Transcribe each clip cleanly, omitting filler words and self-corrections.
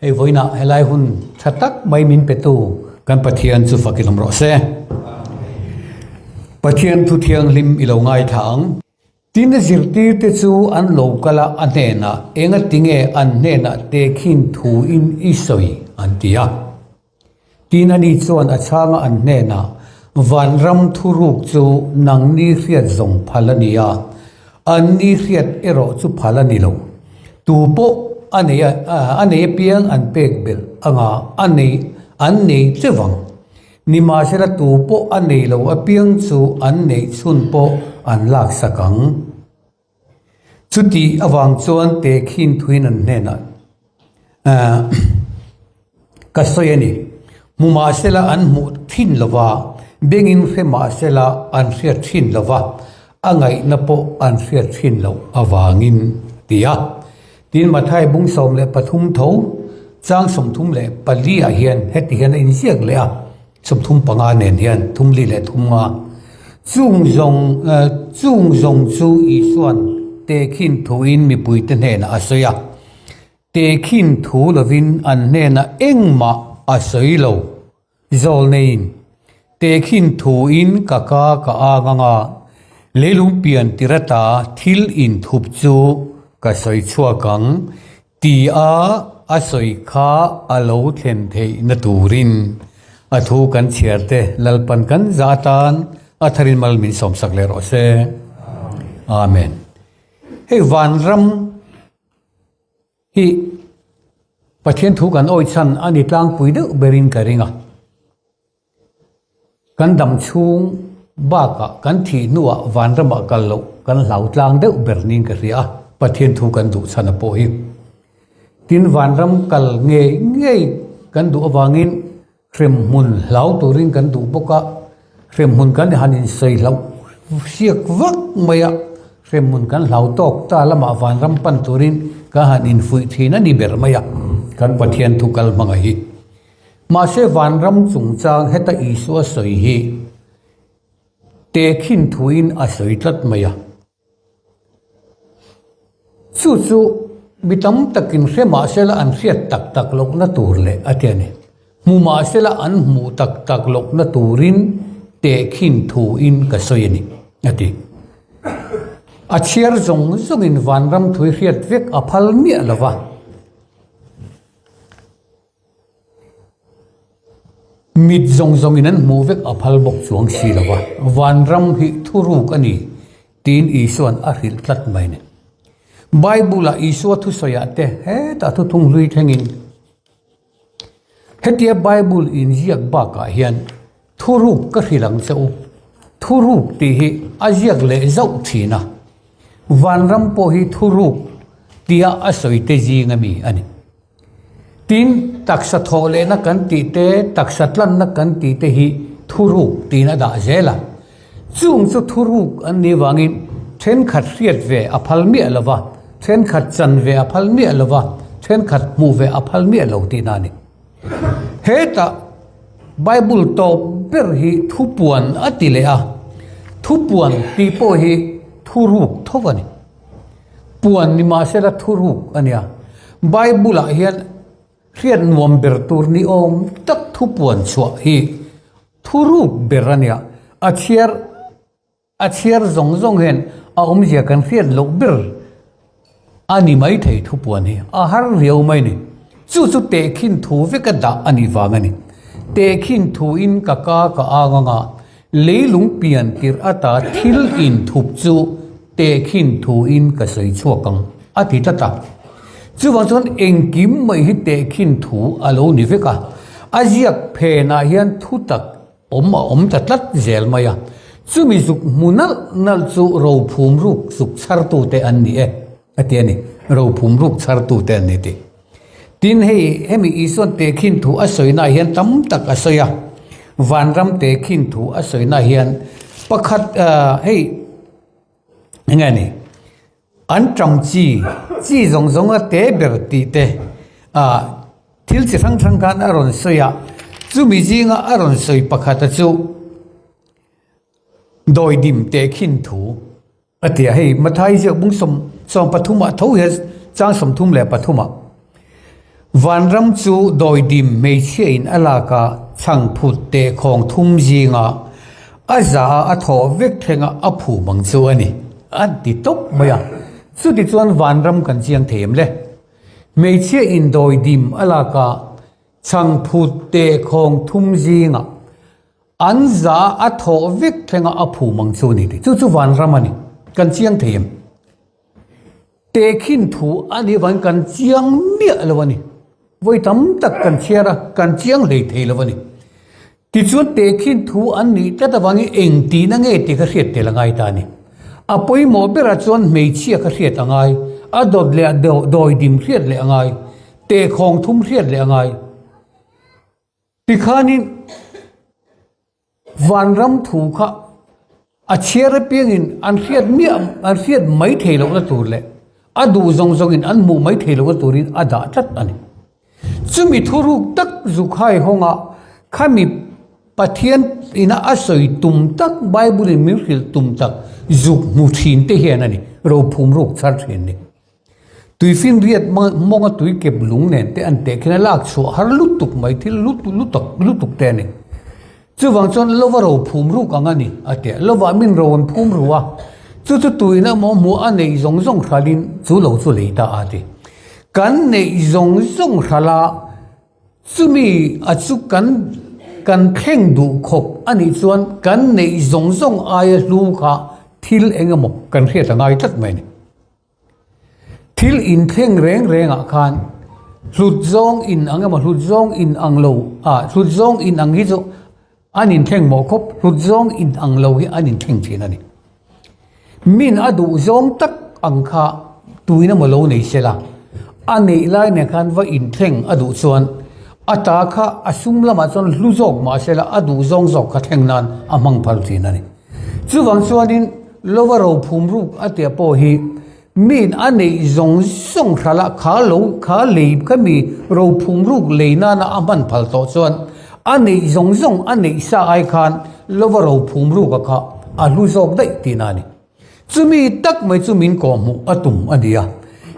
Hei vawiinah helai hun tha tak mai min petu kan Pathian chu fakin awm rawh se. Pathian thu thianghlim i lo ngaithla ang. Tin a zirtirte chu an lo kal a, a hnenah, Engatinge an hnenah tehkhin thuin i sawi? an ti a. Tin ani chuan a chhanga an hnenah, Vanram thuruk chu nangni hriat zawng phal a ni a, anni hriat erawh chu phal a ni lo. Tu pawh a nei a nei apiang an pek belh anga a nei an nei che vang. Nimahsela tu pawh a nei lo apiang chu an neih chhun pawh an laksak ang. Chuti avang chuan tehkhin thuin an hnenah ka sawi a ni. Hmu mahsela an hmuh thin lo va, bengin hre mahsela an hriat thin lo va, a ngaihna pawh an hriat thin loh avangin a ti a. Tin, Mathai bung 13 tho chang 34 ah hian heti hian a inziak leh a. 35 nen hian thum li leh thum nga chung zawng chung zawng chu Isua'n tehkhin thuin mipuite hnenah a sawi a, tehkhin thu lovin an hnenah engmah a sawi lo. Zawlneiin tehkhin thuin ka ka ka ang anga leilung pian tirata thil inthup chu ka sawi chhuak ang Ti a a sawi kha a lo thlen theihna turin a thu kan chhiar te Lalpan kan za atan a tharin mal min sawmsak leh rawh se. Amen. Hei vanram hi Pathian thu kan awih chhan a ni tlangpui deuh berin ka ring a. Kan dam chhung bakah kan thih hnuah vanramah kal loh kan hlau tlang deuh ber niin ka hria a, Pathian thu kan duh chhan a pawh hi. Tin, vanram kal ngei ngei kan duh avangin hremhmun hlau turin kan duh bawk a, hremhmun kan han insawi hlauh siak vak mai a, hremhmun kan hlau tawk ta lamah vanram pan turin kan han infuih thin a ni ber mai a, kan Pathian thu kal hmanga hi. Mahse vanram chungchang heta Isua sawi hi tehkhin thuin a sawi tlat mai a. Chu chu mi tam takin hre mahsela an hriat tak tak lohna tur leh a ti a ni. Hmu mahsela an hmuh tak tak lohna turin tehkhin thuin ka sawi a ni, a ti. A chhiar zawng zawngin vanram thui hriat vek a phal miah lo va. Mit zawng zawngin an hmuh vek a phal bawk chuang si lo va, vanram hi thuruk a ni tiin Isua'n a hrilh tlat mai a ni. Bible-ah Isua thusawiah te hetah thuthung hlui thlengin hetia Bible inziak bakah hian thuruk ka hrilh ang che u, thuruk tih hi a ziak leh zauh thin a, vanram pawh hi thuruk tia a sawi te zing a mi a ni. Tin, taksa thawh lehna kan tih te, taksa tlanna kan tih te hi thuruk tiin a dah zel a. Chung chu thuruk an nih vangin thenkhat hriat ve a phal miah lo va, thenkhat chan ve a phal miah lo va, thenkhat hmuh ve a phal miah lo tihna a ni. Hetah Bible tawp ber hi thupuan a ti leh a, thupuan tih pawh hi thuruk tho a ni. Puan ni mahsela thuruk a nia. Bible-ah hian hriat nuam ber tur ni awm tak thupuan chhuah hi thuruk ber a nia. A chhiar a chhiar zawng zawng hian a awmzia kan hriat loh ber a ni maithei thupuan hi. A har riau mai ni. Chu chu tehkhin thu veka dah a nih vang a ni. Tehkhin thuin ka ka ka ang anga Leilung pian tirh ata thil inthup chu tehkhin thuin ka sawi chhuak ang, a ti tlat a. Chuvang chuan engkim mai hi tehkhin thu a lo ni vek a, a ziak phenah hian thutak awm a awm ta tlat zel mai a. Chumi zuk hmu nalh nalh chu rophum ruk zuk chhartute an ni e, a ti a ni. Rophum ruk chhartute an ni tih. Tin, hei hemi Isua'n tehkhin thu a sawinaah hian tam tak a sawi a, vanram tehkhin thu a sawinaah hian pakhat hei eng nge ni an ṭang chi, chi zawng zawnga te ber tih te thil chi hrang hrang khan a rawn sawi a, chumi zinga a rawn sawi pakhata chu dawidim tehkhin thu. A ti a, hei Mathai ziak bung sawm 13 ah tho hian chang 33 ah. Vanram chu dawidim hmeichhia in a lak a chhangphut tehkhawng thum zinga a za a a thawh vek thlenga a phum ang chu a ni, a ti tawp mai a. Chutichuan vanram kan chiang thei em le? Hmeichhia in dawidim a lak a chhangphut tehkhawng thum zinga an za a a thawh vek thlenga a phum ang chu a ni tih chu chu vanram a ni. Kan chiang thei em? Tehkhin thu a nih avangin kan chiang miah lo a ni. Vawi tam tak kan chhiar a, kan chiang hlei thei lo a ni. Tichuan tehkhin thu an nih tlat avangin eng tihna nge tih ka hriat tel a ngai ta a ni. A pawimawh berah chuan hmeichhia ka hriat a ngai, a dawt leh a dawidim hriat leh a ngai, tehkhawng thum hriat leh a ngai. Tikhanin vanram thu kha a chhiar apiangin an hriat miah an hriat mai thei lohna tur leh a duh zawng zawngin an hmuh mai thei lohna turin a dah tlat a ni. Chumi thuruk tak Zukhai hawnga khami Pathian ina a sawi tum tak Bible in min hrilh tum tak zuk hmu thin te hian a ni rophum ruk chhar thin ni. Tuifinriat mawnga tui kep lung nen te an teh khian a lak chhuah har lutuk mai thil lutuk lutuk te a ni. Chuvang chuan lova ro phum ruk ang a ni a ti a, lovah min ro an phum ru a, chu chu tuina emaw hmuh a neih zawng zawng hralin chu lo chu lei ta a ti. Kan neih zawng zawng hrala chumi a chu kan kan thleng duh khawp a nih chuan kan neih zawng zawng aia hlu kha thil eng emaw kan hriat a ngai tlat mai a ni. Thil inthleng reng rengah khan hlut zawng in ang emaw hlut zawng in ang lo ah hlut zawng in ang hi chu an inthleng mawh khawp hlut zawng in ang lo hi an inthleng thin a ni. Min a duh zawng tak ang kha tuin emaw lo nei se la, a neih lai nen khan va inthleng a duh chuan a ta kha a sum lamah chuan hlu zawk mah se la a duh zawng zawk kha thleng nan a hmang phal thin a ni. Chuvang chuanin lova ro phum ruk a tia pawh hi miin a neih zawng zawng hral a, kha lo kha lei kha mi ro phum ruk lei nana a hman phal tawh chuan a neih zawng zawng a neih sa ai khan lova ro phum ruk a kha a hlu zawk daih tihna a ni. Chumi tak mai chu min kawhhmuh a tum a ni a.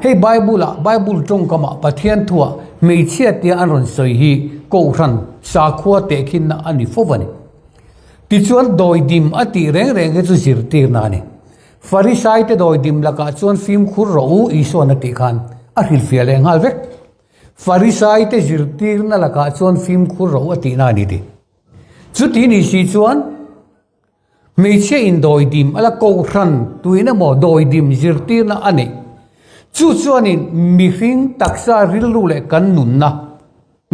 Hei Bible ah Bible tawngkamah Pathian thuah hmeichhia tia an rawn sawi hi Kohhran sakhua tehkhinna a ni fo a ni. Tichuan dawidim a tih reng reng hi chu zirtirna a ni. Farisaite dawidim lakah chuan fimkhur rawh u Isuan a tih khan a hrilhfiah leh nghal vek. Farisaite zirtirna lakah chuan fimkhur rawh u a tihna a ni ti. Chuti ni si chuan hmeichhia in dawidim a la kohhran tuin emaw dawidim zirtirna a neih. Chu chuanin mihring taksa rilru leh kan nunna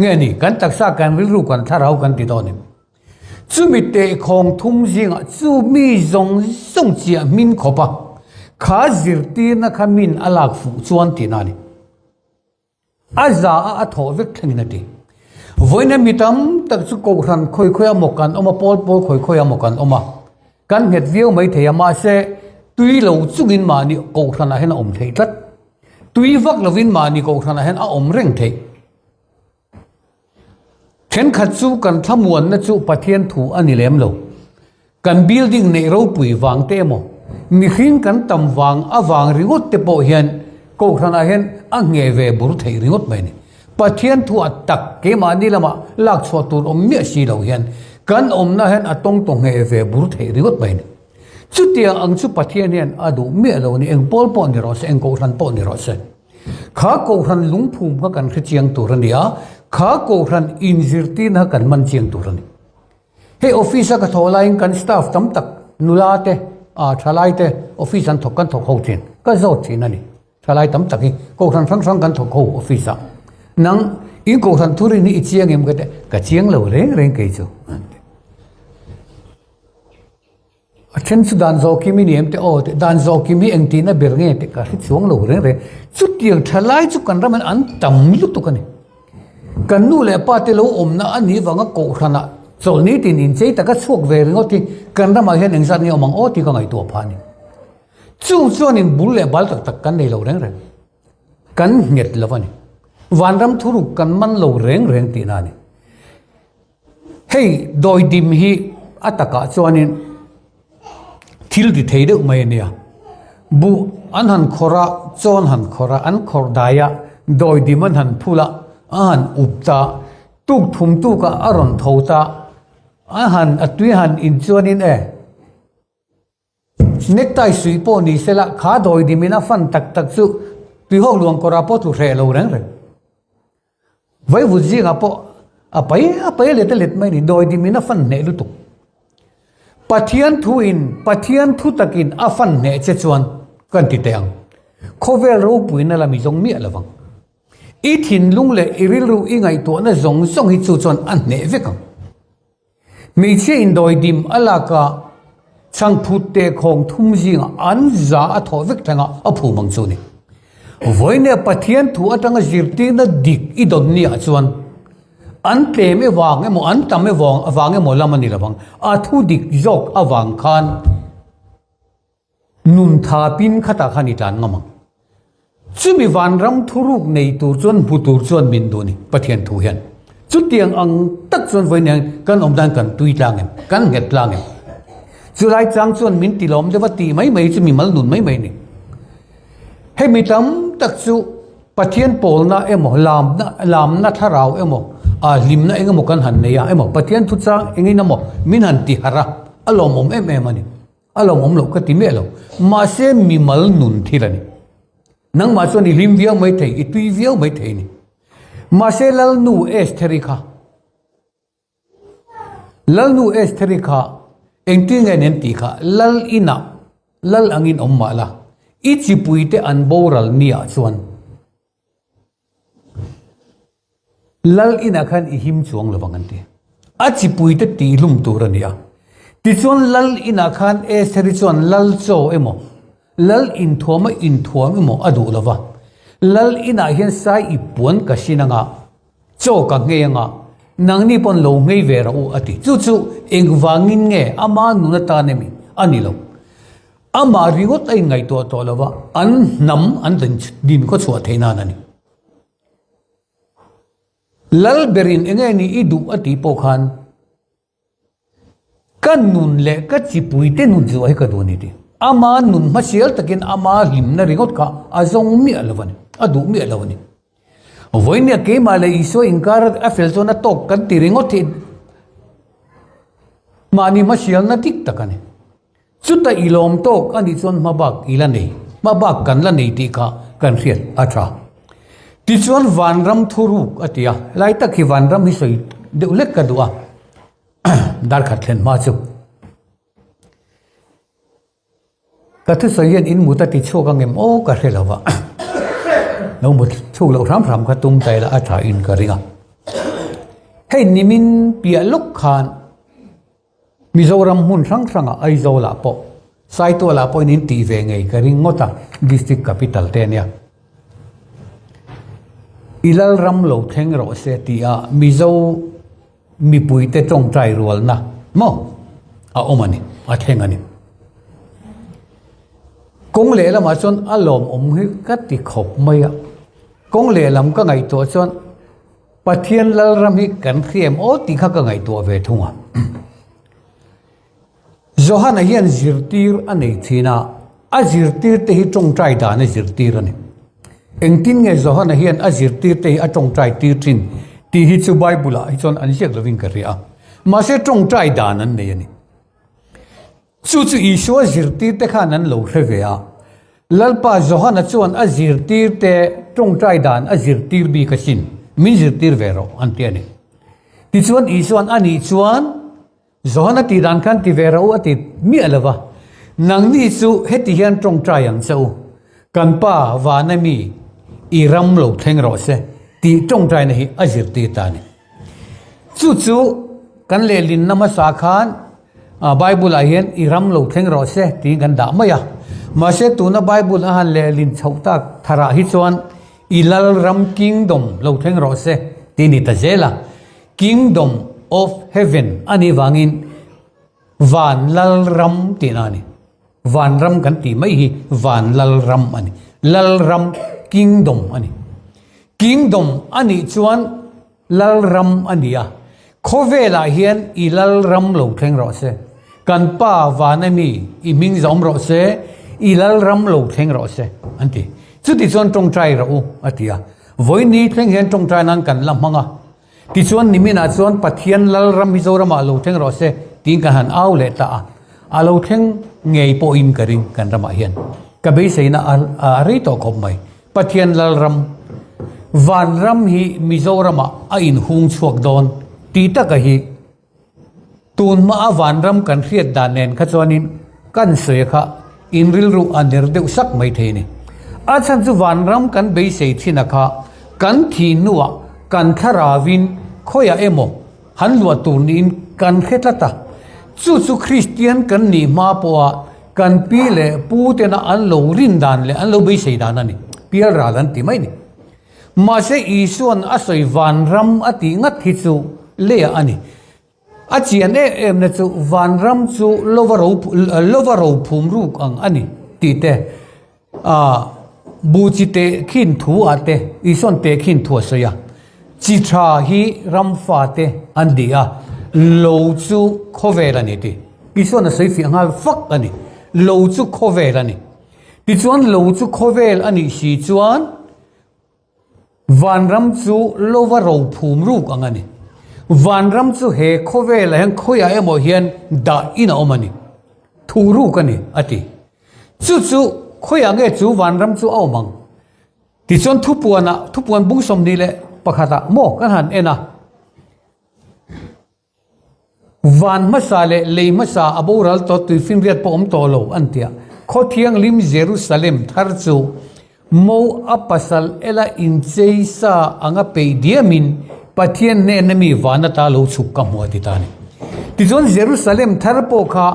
nge ni kan taksa kan rilru kan thlarau kan ti dawn em? Chumi tehkhawng thum zingah chu mi zawng zawng chiah hmin khawp a, kha zirtirna kha min a lak fuh chuan tihna a ni. A za a a thawh vek thlengin a ti. Vawiina mi tam tak chu Kohhran khawi khawi a maw kan awm a, pawl pawl khawi khawi a maw kan awm a, kan nghet viau mai thei a, mahse tui lo chungin mahni Kohhranah hian a awm theih tlat. Tui vak lovin mahni Kohhranah hian a awm reng theih. Thenkhat chu kan thlamuanna chu Pathian thu a ni lem lo. Kan building neih ropui vang te emaw, mihring kan tam vang avang ringawt te pawh hian Kohhranah hian a ngheh ve bur theih ringawt mai a ni. Pathian thu a tak keimahni lamah lak chhuah tur awm miah si lo hian kan awmna hian a tawng tawng ngheh ve bur theih ringawt mai a ni. Chutiang ang chu Pathian hian a duh miah lo a ni, eng pawl pawh ni rawh se, eng Kohhran pawh ni rawh se. Kha Kohhran lungphum kha kan hre chiang tur a ni a, kha Kohhran inzirtirna kha kan man chiang tur a ni. Hei office a ka thawh laiin kan staff tam tak nula te, ah thalai te office an thawk kan thawk ho thin, ka zawt thin a ni. Thalai tam tak hi Kohhran hrang hrang kan thawk ho office ah. Nang in Kohhran thurin hi i chiang em ka ti a, ka chiang lo reng reng kei chu. A then chu dan zawh kim i ni em teh aw teh dan zawh kim hi engtihna ber nge teh ka hre chuang lo reng reng. Chutiang tha lai chu kan ram hian an tam lutuk a ni. Kan nu leh pa te lo awmna a nih vanga kohhranah chawlhni tin inchei taka chhuak ve ringawt hi kan ramah hian engzat nge awm ang aw tih ka ngaihtuah phah a ni. Chung chuanin bul leh bal tak tak kan nei lo reng reng. Kan nghet lo a ni. Vanram thuruk kan man lo reng reng tihna a ni. Hei dawidim hi a takah chuanin thil ti thei deuh mai a nia. Buh an han khawrh a, chawn han khawrh a, an khawrh dai a, dawidim an han phul a. A han up ta, tuk thum tukah a rawn tho ta, a han a tui han in chuanin e necktie suih pawh ni sela kha dawi dimin a fan tak tak chu tuihawk luang kawrah pawh tlu hreh lo reng reng. Vaivut zingah pawh a pai a pai let a let mai a ni, dawi dimin a fan hneh lutuk. Pathian thuin, Pathian thu takin a fan hneh che chuan kan ti teh ang. Khawvel ropuina lam i zawng miah lo vang. I thinlung leh i rilru i ngaihtuahna zawng zawng hi chu chuan a hneh vek ang. Hmeichhia indawidim a laka chhangphut teh khawng thum zingah an za a thawh vek thleng a, a phum ang chu a ni. Vawinia Pathian thu atanga zirtirna dik i dawn niah chuan an tlem evang emaw an tam evang avang emaw lam a ni lovang, a thu dik zawk avang khan nun tha pin khatah khan i tlan ngam ang. Chumi vanram thuruk nei tur chuan hmu tur chuan min duh a ni Pathian thu hian. Chutiang ang tak chuan vawiin hian kan awm dan kan tui tlang em, kan nghet tlang em. Chulai chang chuan min ti lawm deuh a tih mai mai chu mimal nun mai mai a ni. Hemi tam tak chu Pathian pawlna emaw lamna lamna thlarau emaw ah hlimna eng emaw kan han nei a emaw Pathian thuchang engin emaw min han ti harh a, a lawmawm em em a ni. A lawmawm loh ka ti miah lo. Mahse mimal nun thil a ni. Nangmah chuan i hlim viau mai thei, i tui viau mai thei a ni. Mahse Lalnu Estheri kha Lalnu Estheri kha engtin nge nen tih kha Lal inah Lal angin awm mah la, i chipuite an boral niah chuan Lal inah khan i him chuang lovang an ti. A chipuite tihlum tur a ni a. Tichuan Lal inah khan Estheri chuan Lal chaw emaw, Lal inthuama inthuam emaw a duh lova. Lal inah hian sai i puan ka hrin anga, Chaw ka nghei anga, nangni pawn lo nghei ve rawh u a ti. Chu chu engvangin nge ama nun atan emi? A ni lo. Amah ringawt a inngaihtuah tawh lo va, an hnam an din khaw chhuah theih nan a ni. Lal berin enge ni i duh a tih pawh khan, Ka nun leh ka chipuite nun chu hi ka duh a ni tih. Ama nun hmasial takin ama hlimna ringawt kha a zawng miah lo a ni, a duh miah lo a ni. Vawinia keimah leh Isua inkar a fel chuan a tawk kan ti ringawt hi mahni hmasialna dik tak a ni. Chuta i lawm tawk a nih chuan hmabak i la nei, hmabak kan la nei tih kha kan hriat a tha. Tichuan vanram thuruk a ti a, helai tak hi vanram hi sawi deuh hlek ka duh a, darkhat thlen hma chu. Ka thusawi hian in mut a ti chhuak ang em aw ka hre lo va, lo mut chhuk loh hram hram kha tum ta ila a tha in ka ring a. Hei nimin piah lawk khan. Mizoram hmun hrang hrangah Aizawlah pawh Saitualah pawhin in tih ve ngei ka ring ngawt a, District Capital te ania. I Lalram lo thleng rawh se tia Mizo mipuite tawngtai rualna maw a awm a ni, a thleng a ni. Kawng lehlamah chuan a lawmawm hi ka ti khawp mai a, kawng lehlam ka ngaihtuah chuan Pathian Lalram hi kan hriam aw tih kha ka ngaihtuah ve thung a. Johana hian zirtir a nei thin a, a zirtir te hi tawngtai dan a zirtir a ni. Engtin nge Johana hian a zirtir te hi a tawngtai tir thin tih hi chu Bible ah hi chuan an ziak lovin ka hria a. Mahse tawngtai dan an nei a ni. Chu chu Isua zirtirte khan an lo hre ve a. Lalpa Johana chuan a zirtirte tawngtai dan a zirtir bik asin, min zirtir ve rawh an ti a ni. Tichuan Isua'n a nih chuan Johana tih dan khan ti ve rawh u a ti miah lo va, Nangni chu heti hian tawngtai ang che u, kan Pa vana mi i ram lo thleng rawh se tih tawngtaina hi a zirtir ta a ni. Chu chu kan lehlinna hmasa khan Bible ah hian i ram lo thleng rawh se tiin kan dah mai a. Mahse tuna Bible a han lehlin chhoh tak tharah hi chuan i Lalram Kingdom lo thleng rawh se tih ni ta zel a. Kingdom of Heaven a nih vangin Van Lalram tihna a ni. Vanram kan tih mai hi Van Lalram a ni. Lalram, Kingdom, a ni. Kingdom a nih chuan Lalram a ni a. Khawvelah hian i Lalram lo thleng rawh se. Kan Pa vana mi i hming zawm rawh se, i Lalram lo thleng rawh se, an ti. Chuti chuan tawngtai rawh u, a ti a. Vawiin thleng hian tawngtai nan kan la hmang a. Tichuan niminah chuan Pathian Lalram hi Zoramah lo thleng rawh se tiin kan han au leh ta a. A lo thleng ngei pawhin ka ring kan ramah hian. Ka beiseina a rei tawh khawp mai. Pathian Lalram, Vanram hi Mizoramah a inhung chhuak dawn tih taka hi Tun hmaa vanram kan hriat dan nen kha chuanin kan sawi kha in rilru a ner deuh sak mai thei a ni. A chhan chu vanram kan beisei thin a kha kan thih hnuah kan thlaravin khawiah emaw han luah tur niin kan hre tlat a. Chu chu Kristian kan nih hma pawha kan pi leh pu tena an lo rin dan leh an lo beisei dan a ni. Pialral an ti mai a ni. Mahse Isua'n a sawi vanram a tih ngat hi chu leiah a ni. A chian em em na chu vanram chu lova ro lova ro phum ruk ang a ni tih te, ah bu chi teh khin thu ah te Isua'n teh khin thu a sawi a. Chi tha hi ram fa te an ni a, lo chu khawvel a ni tih Isua'n a sawi fiah nghal fak a ni. Lo chu khawvel a ni. Tichuan lo chu khawvel a nih si chuan vanram chu lova ro phum ruk ang a ni. Vanram chu he khawvelah hian khawiah emaw hian dah in a awm a ni. Thu ruk a ni a ti. Chu chu khawiah nge chu vanram chu a awm ang? Tichuan thupuanah, thupuan bung 21ah maw kan han en a. Van hmasa leh lei hmasa a boral tawh tuifinriat pawh awm tawh lo an ti a. Khaw thianghlim Jerusalem thar chu Mo a pasal ela inchei sa anga peih diamin Pathian hnena mi van ata lo chhuk ka hmu a ti ta a ni. Tichuan Jerusalem thar pawh kha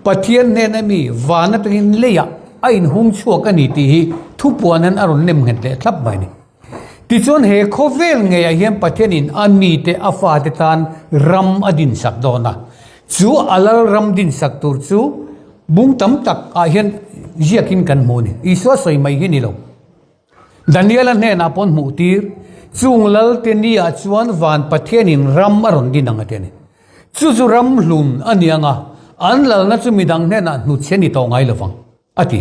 Pathian hnena mi van atangin leiah a inhung chhuak a ni tih hi thupuan hian a rawn nem nghet leh thlap mai a ni. Tichuan he khawvel ngeiah hian Pathianin a mite a fate tan ram a dinsak dawn a, chu a lal ram dinsak tur chu bung tam tak ah hian ziakin kan hmu a ni. Isua sawi mai hi ni lo. Daniela hnenah pawh an hmuh tir, chung lalte ni ah chuan van Pathianin ram a rawn din ang a ti a ni. Chu chu ram hlun a ni ang a, an lalna chu midang hnenah hnutchhe ni tawh ngai lovang. A ti.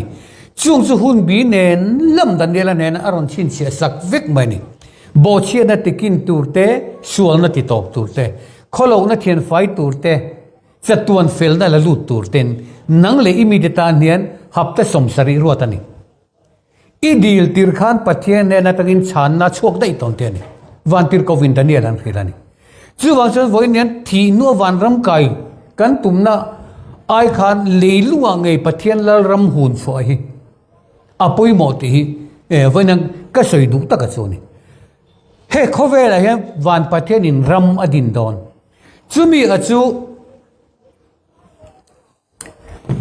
Chung chu hun bi nen lam Daniela nena a rawn chhinchhiah sak vek mai a ni. Bawhchhiatna tikin tur te, sualna ti tawp tur te, khawlohna thianfai tur te, chatuan felna la lut tur ten nang leh i mite tan hian hapta 70 ruat a ni. I dil tir khan Pathian nen atangin chhanna chhuak daih tawn te a ni. Vantirhkovin Daniel an hrilh a ni. Chuvang chuan vawiin hian thih hnua vanram kai kan tumna ai khan leilungah ngei Pathian Lalram hun chhuah hi a pawimawh tih hi vawiin hian ka sawi duh tak a chu a ni. He khawvelah hian van Pathianin ram a din dawn. Chumi a chu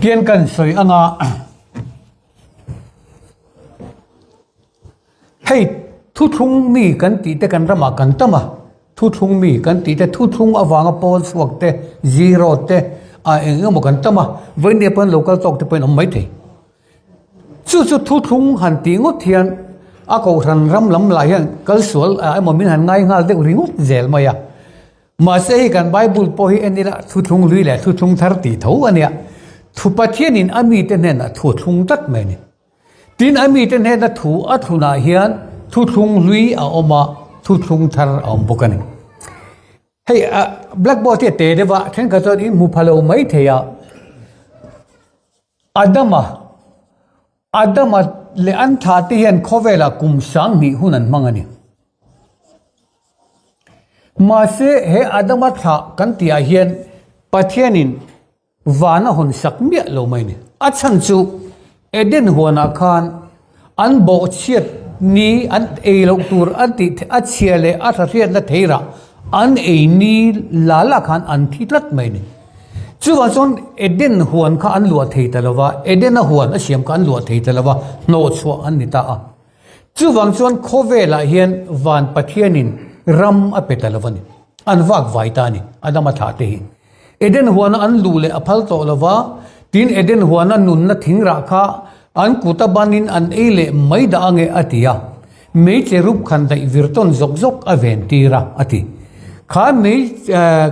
Tian kan sawi anga hei thuthlung mi kan tih te kan ramah kan tam a, thuthlung mi kan tih te thuthlung avanga pawl chhuak te zero te ah eng emaw kan tam a, vawiin pawn lo kal tawk te pawhin awm maithei. Chu chu thuthlung han tih ngawt hian a kohhran ram lam lah hian kal sual emaw min han ngai nghal deuh ringawt zel mai a. Mahse hei kan Bible pawh hi en ila thuthlung hlui leh thuthlung thar tih tho a nia. Thu Pathianin a mite hnenah thu a thlung tlat mai a ni. Tin a mite hnena thu a thlunah hian thuthlung hlui a awm a, thuthlung thar a awm bawk a ni. Hei blackboard hi a te deuh a, thenkhat chuan in hmu pha lo mai thei a. Adama Adama leh an thah te hian khawvelah kum 2000 hun an hmang a ni. Mahse he Adama thlah kan tihah hian Pathianin van a hawn sak miah lo mai a ni. A chhan chu Eden huanah khan an bawhchhiat ni an ei loh tur an tih a chhia leh a thahriatna theirah an ei ni la la khan an thi tlat mai a ni. Chuvang chuan Eden huan kha an luah thei ta lo va, Edena huan a siam kha an luah thei ta lo va, hnawhchhuah an ni ta a. Chuvang chuan khawvelah hian van Pathianin ram a pe ta lo va ni. An vak vai ta a ni, Adama thlah te hi. Eden huana an luh leh a phal tawh lo va, tin Eden huana nunna thingrah kha an kuta banin an ei leh mai dah ange a ti a. Mei cherub khandaih vir tawn zawk zawk a ven tir a, a ti. Kha mei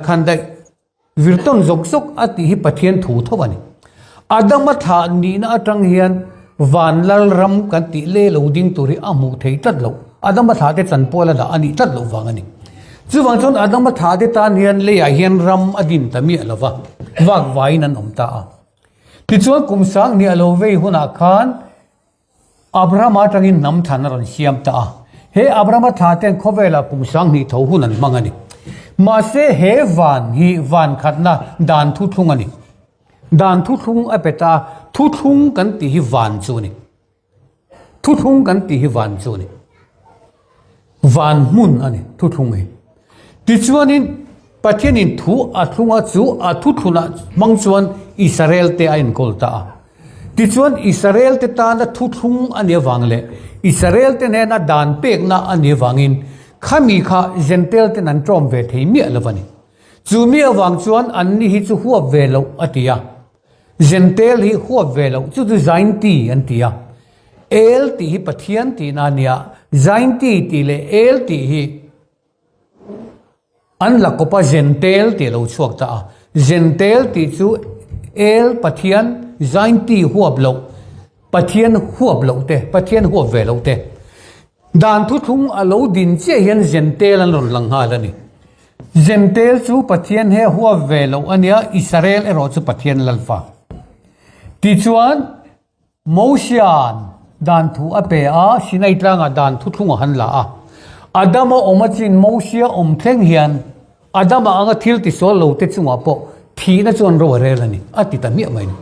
khandaih vir tawn zawk zawk a tih hi Pathian thu tho a ni. Adama thlah nihna atang hian van lal ram kan tih le lo ding tur hi a hmuh theih tlat loh. Adama thlahte chanpual a dah a nih tlat loh vang a ni. Chuvang chuan Adama thlahte tan hian leiah hian ram a din ta miah lo va, vak vaiin an awm ta a. Tichuan kum sang hnih a lo vei hunah khan Abrahama atangin hnam thlan a rawn siam ta a. He Abrahama thla ten khawvelah kum 2000 tho hun an hmang a ni. Mahse he van hi van khatna dan thuthlung a ni. Dan thuthlung a pe ta a, thuthlung kan tih hi van chu a ni. Thuthlung kan tih hi van chu a ni. Van hmun a ni thuthlung hi. Tichuanin Pathianin thu a thlung a chu a thuthlunah hmang chuan Israel te a enkawl ta a. Tichuan Israel te tana thuthlung a nih avang leh Israel te hnena dan pekna a nih avangin khami kha Jentail ten an ṭawm ve thei miah lo a ni. Chu mi avang chuan anni hi chu huap ve loh a ti a. Jentail hi huap ve loh, chu chu Zainti an ti a. El tih hi Pathian tihna a nia, Zainti tih leh El tih hi an la kawp a, Jentail tih a lo chhuak ta a. Jentail tih chu El Pathian, Zainti huap loh, Pathian huap loh te, Pathian huap ve loh te. Dan thuthlung a lo din chiah hian Jentail an rawn lang nghal a ni. Jentail chu Pathian he huap ve loh a nia, Israel erawh chu Pathian lalfa. Tichuan, Mosia'n dan thu a pe a, Sinai tlangah dan thuthlung a han la a. Adama awm a chin Mosia awm thleng hian Adama anga thil tisual lo te chungah pawh thihna chuan ro a rel a ni, a ti ta miah mai a ni.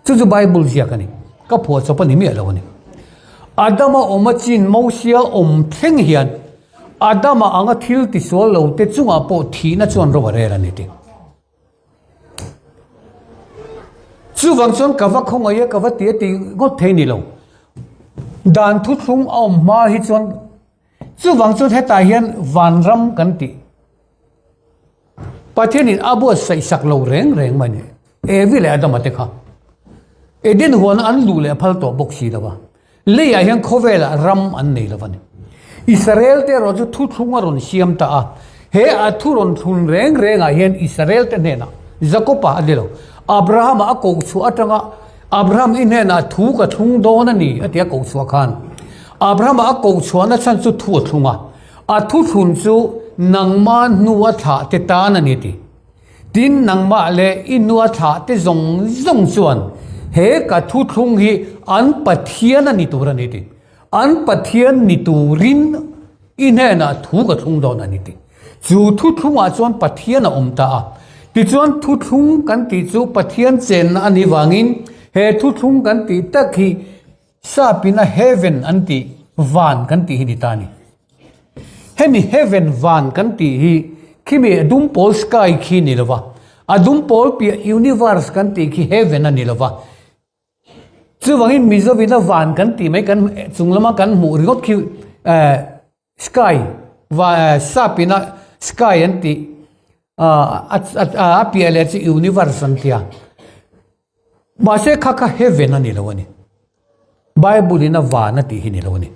Chu chu Bible ziak a ni, ka phuah chawp a ni miah lo a ni. Adama awm a chin Mosia awm thleng hian Adama anga thil tisual lo te chungah pawh thihna chuan ro a rel a ni ti. Chuvang chuan ka va khawngaih a, ka va ti a ti ngawt thei ni lo. Dan thuthlung a awm hma hi chuan Chuvang chuan hetah hian vanram kan tih Pathianin a buatsaih sak lo reng reng mai ni. Evi leh Adama te kha Eden huana an luh leh a phal tawh bawk si lo va. Leiah hian khawvelah ram an nei lo va ni. Israel te erawh chu thuthlung a rawn siam ta a. He a thu rawn thlun reng rengah hian Israel te hnenah Jakopa a ni lo, Abrahama a koh chhuah atanga Abraham i hnenah thu ka thlung dawn a ni a ti a koh chhuah khan Abrahama a koh chhuahna chhan chu thu a thlung a, a thuthlun chu nangma hnua thlah te tan a ni ti. Tin, nangmah leh i hnua thlah te zawng zawng chuan he ka thuthlung hi an Pathian a ni tur a ni ti. An Pathian ni turin i hnenah thu ka thlung dawn a ni ti. Chu thuthlungah chuan Pathian a awm ta a. Tichuan thuthlung kan tih chu Pathian chenna a nih vangin he thuthlung kan tih tak hi Sapin a heaven an tih, van kan tih hi ni ta a ni. Hemi heaven, van kan tih hi khimi a dum pawl sky khi ni lova, a dum pawl piah universe kan tih khi heaven a ni lova. Chuvangin Mizovin a van kan tih mai kan chung lama kan hmuh ringawt khi eh sky va sapin a sky an tih a piah leh chu universe an tia. Mahse kha kha heaven a ni lo a ni. Bible in a van a tih hi ni lo a ni.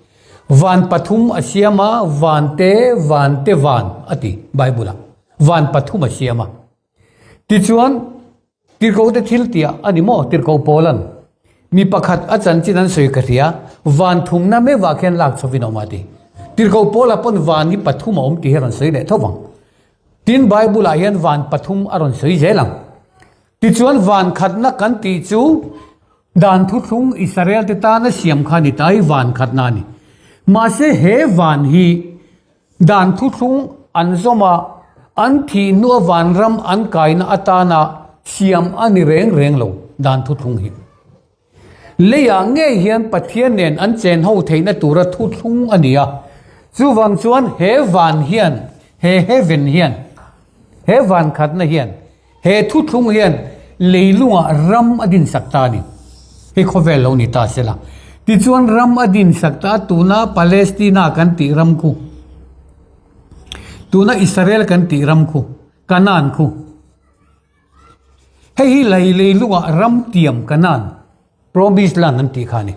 Van pathum a siam a, van te, van te van a ti Bible ah. Van pathum a siam a. Tichuan Tirhkoh te thil tih a ni maw? Tirhkoh Paula'n mi pakhat a chanchin an sawi ka hria, van thumna meuhah khian lak chhovin a awm a ti. Tirhkoh Paula pawn van hi pathum a awm tih hi a rawn sawi leh tho vang. Tin, Bible-ah hian van pathum a rawn sawi zel ang. Tichuan van khatna kan tih chu dan thuthlung Israel te tana siam kha ni ta hi van khatna a ni. Mahse he van hi Dan thuthlung an zawm a, an thih hnua vanram an kaina atana siam a ni reng reng lo dan thuthlung hi. Leiah ngei hian Pathian nen an chen ho theihna tura thuthlung a ni a, chuvang chuan he van hian, he heaven hian, he van khatna hian, he thuthlung hian leilungah ram a dinsak ta a ni. Hei khawvel lo ni ta sela. Tichuan ram a dinsak ta a, tuna Palestina kan tih ram khu, tuna Israel kan tih ram khu, Canaan khu. Hei hi lei leilungah ram tiam Canaan, Promised Land an tih kha a ni.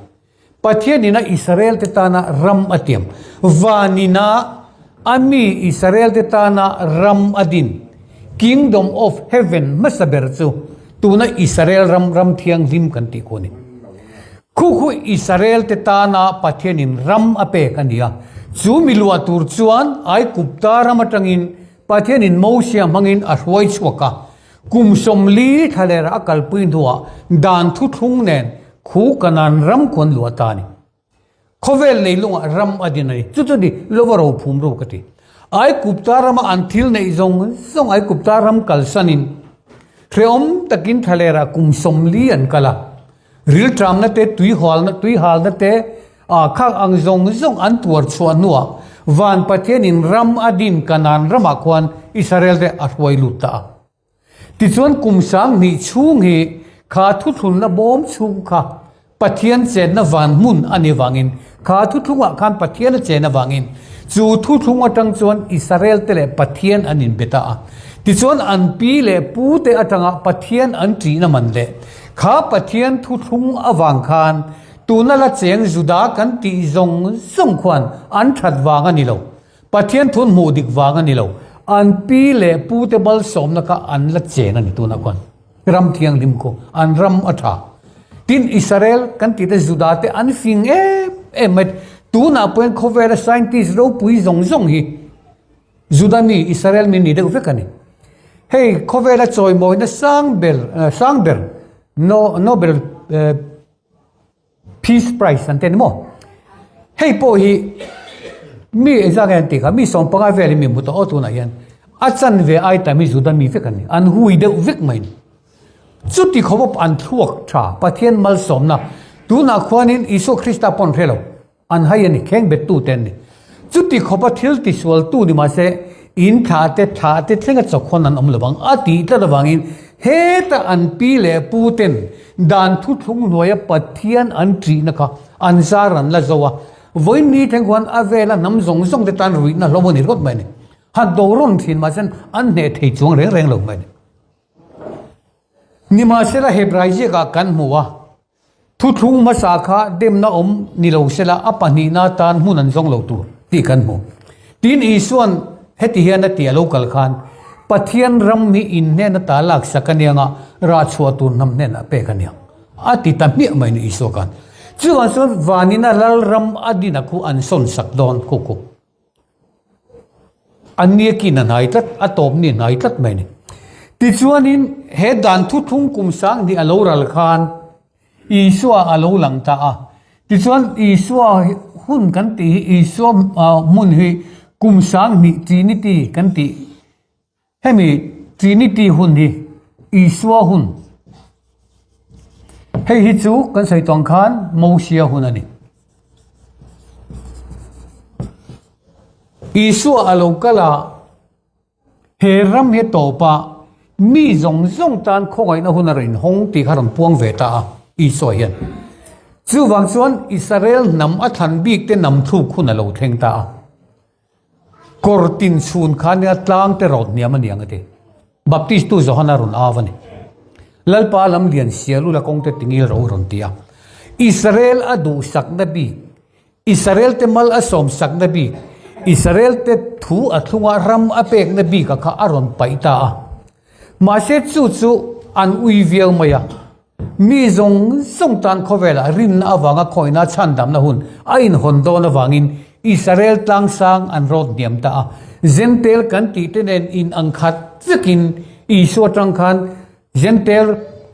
Pathian ina Israel te tana ram a tiam. Van ina a mi Israel te tana ram a din. Kingdom of Heaven hmasa ber chu tuna Israel ram ram thianghlim kan tih khu a ni. Khu khu Israel te tana Pathian in ram a pek a ni a. Chu mi luah tur chuan Aigupta ram atangin Pathianin Mosia hmangin a hruai chhuak a. Kum 40 thlalera a kalpui hnuah dan thuthlung nen khu Kanaan ram khu an luah ta a ni. Khawvel leilungah ram a din a ni. Chu chu ni lova rophum ru ka ti. Aigupta rama an thil neih zawng zawng Aigupta ram kalsanin hrehawm takin thlalera kum 40 an kal a. Rilṭamna te, tuihualna, tuihalna te, ah khak ang zawng zawng an tuar chhuah hnuah Van Pathianin ram a din Kanaan ramah khuan Israel te a hruai lut ta a. Tichuan kum 2000 chhung hi kha thuthlunna bawm chhung kha Pathian chenna van hmun a nih vangin kha thuthlungah khan Pathian a chen avangin chu thuthlung atang chuan Israel te leh Pathian an inbe ta a. Tichuan an pi leh pu te atanga Pathian an ṭihna man leh Kha Pathian thuthlung avang khan tuna la cheng Juda kan tih zawng zawng khuan an that vang a ni lo. Pathian thun hmuh dik vang a ni lo. An pi leh pu te malsawmna kha an la chen a ni tunah khuan. Ram thianghlim khu an ram a tha. Tin Israel kan tih te Juda te an fing em em mai. Tunah pawhin khawvela scientist ropui zawng zawng hi Juda mi, Israel mi ni deuh vek a ni. Hei khawvela chawimawina sang ber, sang ber Nobel Peace Prize an ti a ni maw? Hei pawh hi mi engzah nge an tih kha, mi 15 velin mi hmu tawh aw tunah hian a chanve ai tam hi Juda mi vek an ni, an hui deuh vek mai a ni. Chuti khawp an thluak tha Pathian malsawmna tunah khuanin Isua Krista pawh an hre lo. An hai a ni, kheng bettu te an ni. Chuti khawpa thil tisualtu ni mahse, in thlah te, thlah te thlenga chawkhawn an awm lo vang a tih tlat avangin heta an pi leh pu ten dan thuthlung hnuaia Pathian an ṭihna kha an zar an la zo a. Vawiin ni thleng khuan a vela hnam zawng zawng te tan ruihna hlawm a ni ringawt mai a ni. Han do rawn ṭhin mahse an hneh thei chuang reng reng lo mai a ni. Nimahsela Hebrai ziakah kan hmu a. Thuthlung hmasa kha demna awm ni lo sela a pahnihna atan hmun an zawng lo tur tih kan hmu. Tin Isua'n heti hian a ti a lo kal khan, Pathian ram hi in hnen ata laksak a niang a, rah chhuah tur hnam hnenah pek a niang. A ti ta hmiah mai ni Isua khan. Chuvang chuan vanina lal ram a dina khu an sawn sak dawn khu khu. A niakin a hnai tlat, a tawp ni a hnai tlat mai a ni. Tichuanin he dan thuthlung kum 2000 a lo ral khan Isua a lo lang ta a. Tichuan Isua hun kan tih hi Isua hmun hi kum 2000 Trinity kan tih Hemi Trinity hun hi Isua hun. Hei hi chu kan sawi tawng khan Mosia hun a ni. Isua a lo kal a, he ram hi a tawp a, mi zawng zawng tan khawngaihna hun a rawn inhawng tih kha a rawn puang ve ta a, Isua hian. Chuvang chuan Israel hnam a thlan bik te nam thluk hun a lo thleng ta a. Kawr tin chhun kha nia tlang te rawt hniam a ni ang a ti. Baptist tu Johana rawn au a ni. Lalpa lam lian sial ula kawng te tingil ro rawn ti a. Israel a duhsakna bik, Israel te mal a sawmsakna bik, Israel te thu a thlunga ram a pekna bika kha a rawn paih ta a. Mahse chu chu an ui viau mai a. Mi zawng zawng tan khawvelah rinna avanga khawihna chhandamna hun a inhawn dawn avangin Israel tlangsang an rawt hniam ta a. Jentail kan tih te nen in ang khat vekin Isua tang khan Jentail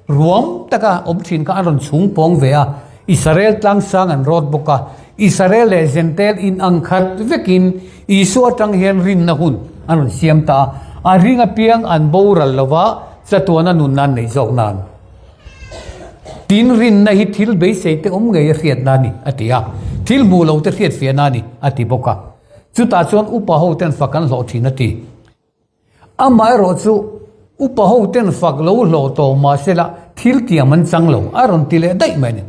ruam taka awm thin kha an rawn chhung pawng ve a, Israel tlangsang an rawt bawk a. Israel leh Jentail in ang khat vekin Isua tang hian rinna hun an rawn siam ta a. A ring apiang an boral lova chatuana nunna an neih zawk nan. Tin rinna hi thil beisei te awm ngei a hriatna a ni, a ti a. Thil hmuh lo te hriat fiahna a ni, a ti bawk a. Chutah chuan upa ho ten fak an hlawh thin a ti. Amaherawh chu upa ho ten fak lo hlawh tawh mahsela thil tiam an chang lo, a rawn ti leh daih mai a ni.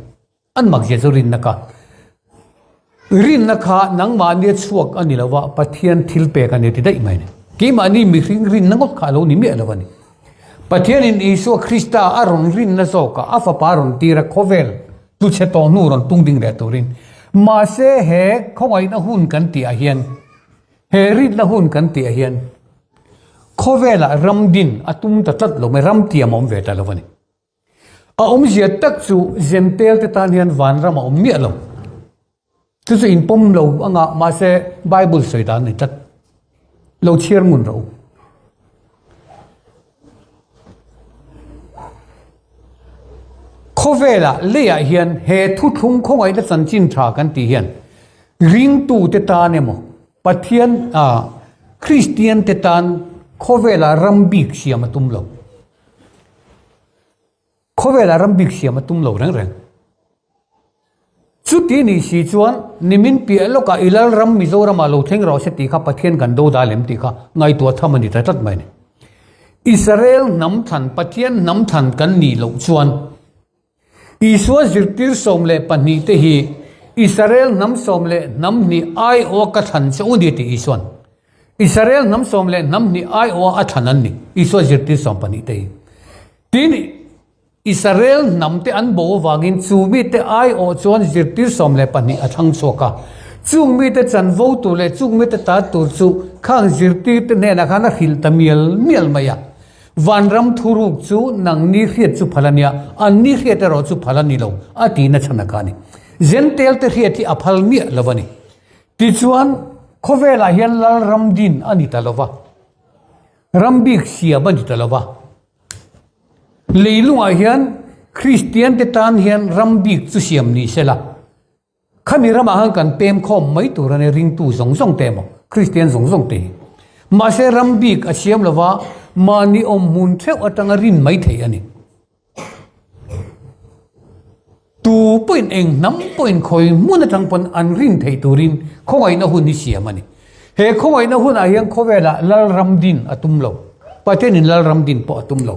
An mak zia chu rinna kha. Rinna kha nangmahni a chhuak a ni lo va, Pathian thil pek a ni ti daih mai a ni. Keimahni mihring rinna ngawt kha a lo ni miah lo a ni. Pathianin Isua Krista a rawn rinna zawkah a fapa a rawn tir a, khawvel tluchhe tawh hnu rawn tung ding leh turin. Mahse he khawngaihna hun kan tihah hian, he rinna hun kan tihah hian khawvelah ram din a tum ta tlat lo mai, ram tiam a awm ve ta lo a ni. A awmzia tak chu Jentail te tan hian vanram a awm miah lo. Chu chu in pawm lo anga mahse Bible sawi dan a ni tlat. Lo chhiar ngun rawh u. Khawvelah leiah hian he thuthlung khawngaihna chanchin tha kan tih hian ringtute tan emaw Pathian Kristian te tan khawvelah ram bik siam a tum lo. Khawvelah ram bik siam a tum lo reng reng. Chuti nih si chuan nimin piah lawkah i Lalram Mizoramah lo thleng rawh se tih kha Pathian kan do dal em tih kha ngaihtuah tham a ni ta tlat mai a ni. Israel hnam thlan, Pathian hnam thlan kan nih loh chuan Isua zirtir 12 te hi Israel hnam sawm leh hnam hnih aiawha ka thlan che u ni tih Isua'n Israel hnam sawm leh hnam hnih aiawha a thlan an ni, Isua zirtir 12 te hi. Tin, Israel hnam te an bo avangin chu mite aiawh chuan zirtir 12 a thlang chhuak a. Chung mite chanvo tur leh chung mite ta tur chu khang zirtir te hnenah khan a hrilh ta mial mial mai a. Vanram thuruk chu nangni hriat chu phal a nia, anni hriat erawh chu phal a ni lo a tihna chhan a kha a ni. Jentail te hriat hi a phal miah lo a ni. Tichuan, khawvelah hian Lalram din a ni ta lo va, ram bik siam a ni ta lo va. Leilungah hian Kristian te tan hian ram bik chu siam ni se la, khami ramah khan kan pem khawm mai tur a ni ringtu zawng zawng te emaw Kristian zawng zawng te hi. Mahse ram bik a siam lo va, mahni awm hmun theuh atanga rin mai theih a ni. Tu pawhin eng hnam pawhin khawi hmun atang pawn an rin theih turin khawngaihna hun hi siam a ni. He khawngaihna hunah hian khawvelah Lalram din a tum lo. Pathianin Lalram din pawh a tum lo.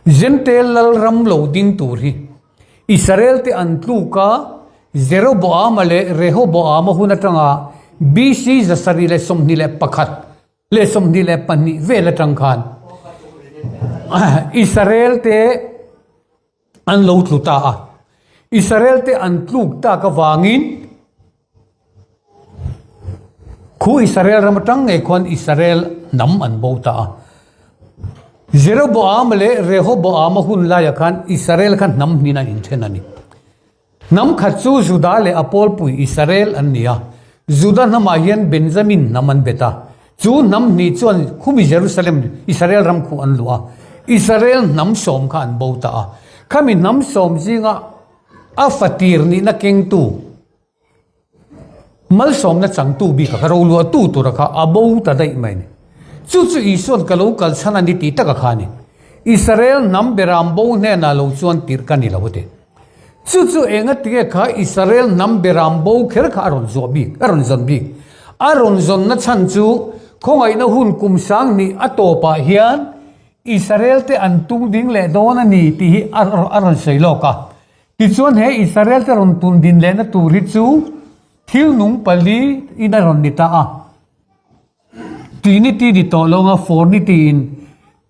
Jentail Lalram lo ding tur hi Israel te an tluk a, Jeroboama leh Rehoboama hun atanga BC 721 leh 22 vel atang khan Israel te an lo tlu ta a. Israel te an tluk tak avangin khu Israel ram atang ngei khuan Israel hnam an bo ta a. Jeroboam leh Rehoboam hun laiah khan Israel kha hnam hnin an inthen a ni. Hnam khat chu Juda leh a pawlpui Israel an ni a, Juda hnamah hian Benjamin hnam an bet a. Chu hnam hnih chuan khumi Jerusalem, Israel ram khu an luh a, Israel hnam sawm kha an bo ta a. Khami hnam sawm zinga a fatir nihna kengtu, Malsawmna changtu bik a kha roluahtu tura kha a bo ta daih mai a ni. Chu chu Isua'n ka lo kal chhan a ni tih taka kha a ni. Israel hnam beram bo hnenah lo chuan tirh ka ni lo a ti. Chu chu enga tinge kha Israel hnam beram bo kher kha a rawn zuah bik, a rawn zawn bik. A rawn zawnna chhan chu khawngaihna hun kum sang hnih a tawpah hian Israel te an tung ding leh dawn a ni tih hi a rawn sawi lawk a. Tichuan he Israel te rawn tun din lehna tur hi chu thil nung pali in a rawn ni ta a. Trinity ni tawh lo anga Fornity in.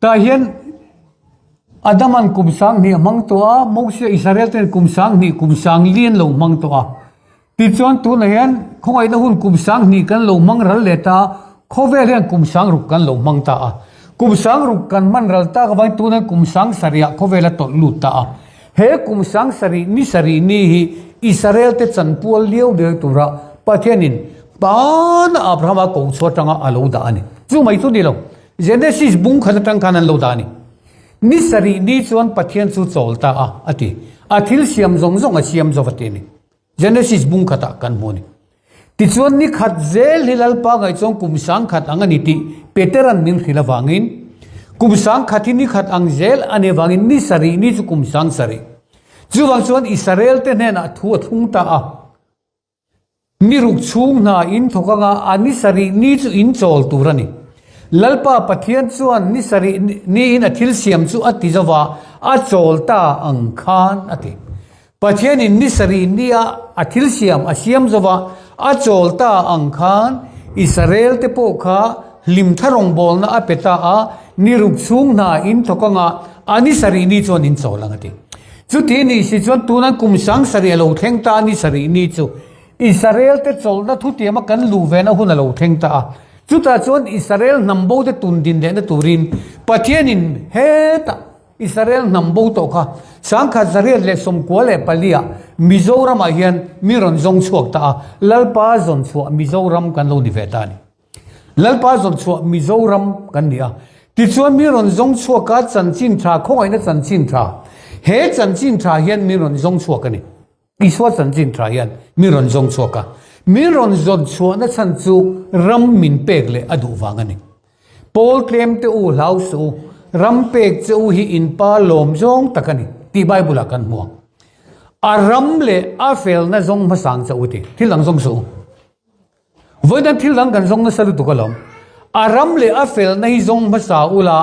Tah hian Adaman kum 2000 a hmang tawh a, Mosia Israel ten kum 2000 kum 4000 an lo hmang tawh a. Tichuan tunah hian khawngaihna hun kum 2000 kan lo hmang ral leh ta a, khawvel hian kum 6000 kan lo hmang ta a. Kum 6000 kan hman ral tak avangin tunah hian kum 7000 ah khawvel a tawlh lut ta a. He kum 7000 ni sarih ni hi Israel te chanpual liau liau tura Pathianin hmana Abrahama ko chhuah atanga a lo dah a ni. Chu mai chu ni lo, Genesis bung khat atang khan an lo dah a ni. Ni sarih ni chuan Pathian chu chawl ta a, a ti. A thil siam zawng zawng a siam zo va ti a ni. Genesis bung khatah kan hmu a ni. Tichuan ni khat zel hi Lalpa ngaih chuan kum 1000 ang a ni tih Petera'n min hrilh avangin kum 1000 hi ni khat ang zel a nih avangin ni sarih ni chu kum 70. Chuvang chuan Israel te hnenah thu a thlung ta a. Ni ruk chhung hna in thawk anga a ni sarih ni chu in chawl tur a ni. Lalpa Pathian chuan ni sarih niin a thil siam chu a ti zova a chawl ta ang khan a ti. Pathianin ni sarih nia a thil siam a siam zova a chawl ta ang khan Israel te pawh kha hlimthla rawngbawlna a pe ta a, ni ruk chhung hna in thawk anga a ni sarih ni chuan in chawl ang a ti. Chuti nih si chuan tunan kum 7000 a lo thleng ta a ni sarih ni chu Israel te chawlhna thutiama kan luh vena hun a lo thleng ta a. Chutah chuan Israel hnam bo te tun din lehna turin Pathianin hetah Israel hnam bo tawh kha 1994 ah. Mizoramah hian mi rawn zawng chhuak ta a, Lalpa zawn chhuah Mizoram kan lo ni ve ta a ni. Lalpa zawn chhuah Mizoram kan ni a. Tichuan mi rawn zawng chhuak a chanchin tha, khawngaihna chanchin tha, he chanchin tha hian mi rawn zawng chhuak a ni. Isua chanchin tha hian mi rawn zawng chhuak a, min rawn zawn chhuahna chhan chu ram min pek leh a duh vang a ni. Pawl tlem te u hlau suh u, ram pek che u hi in pa lawm zawng tak a ni tih Bible ah kan hmu ang. A ram leh a felna zawng hmasang che u ti, thil dang zawng suh u. Vawiin thil dang kan zawng nasa lutuk alawm. A ram leh a felna hi zawng hmasa ula,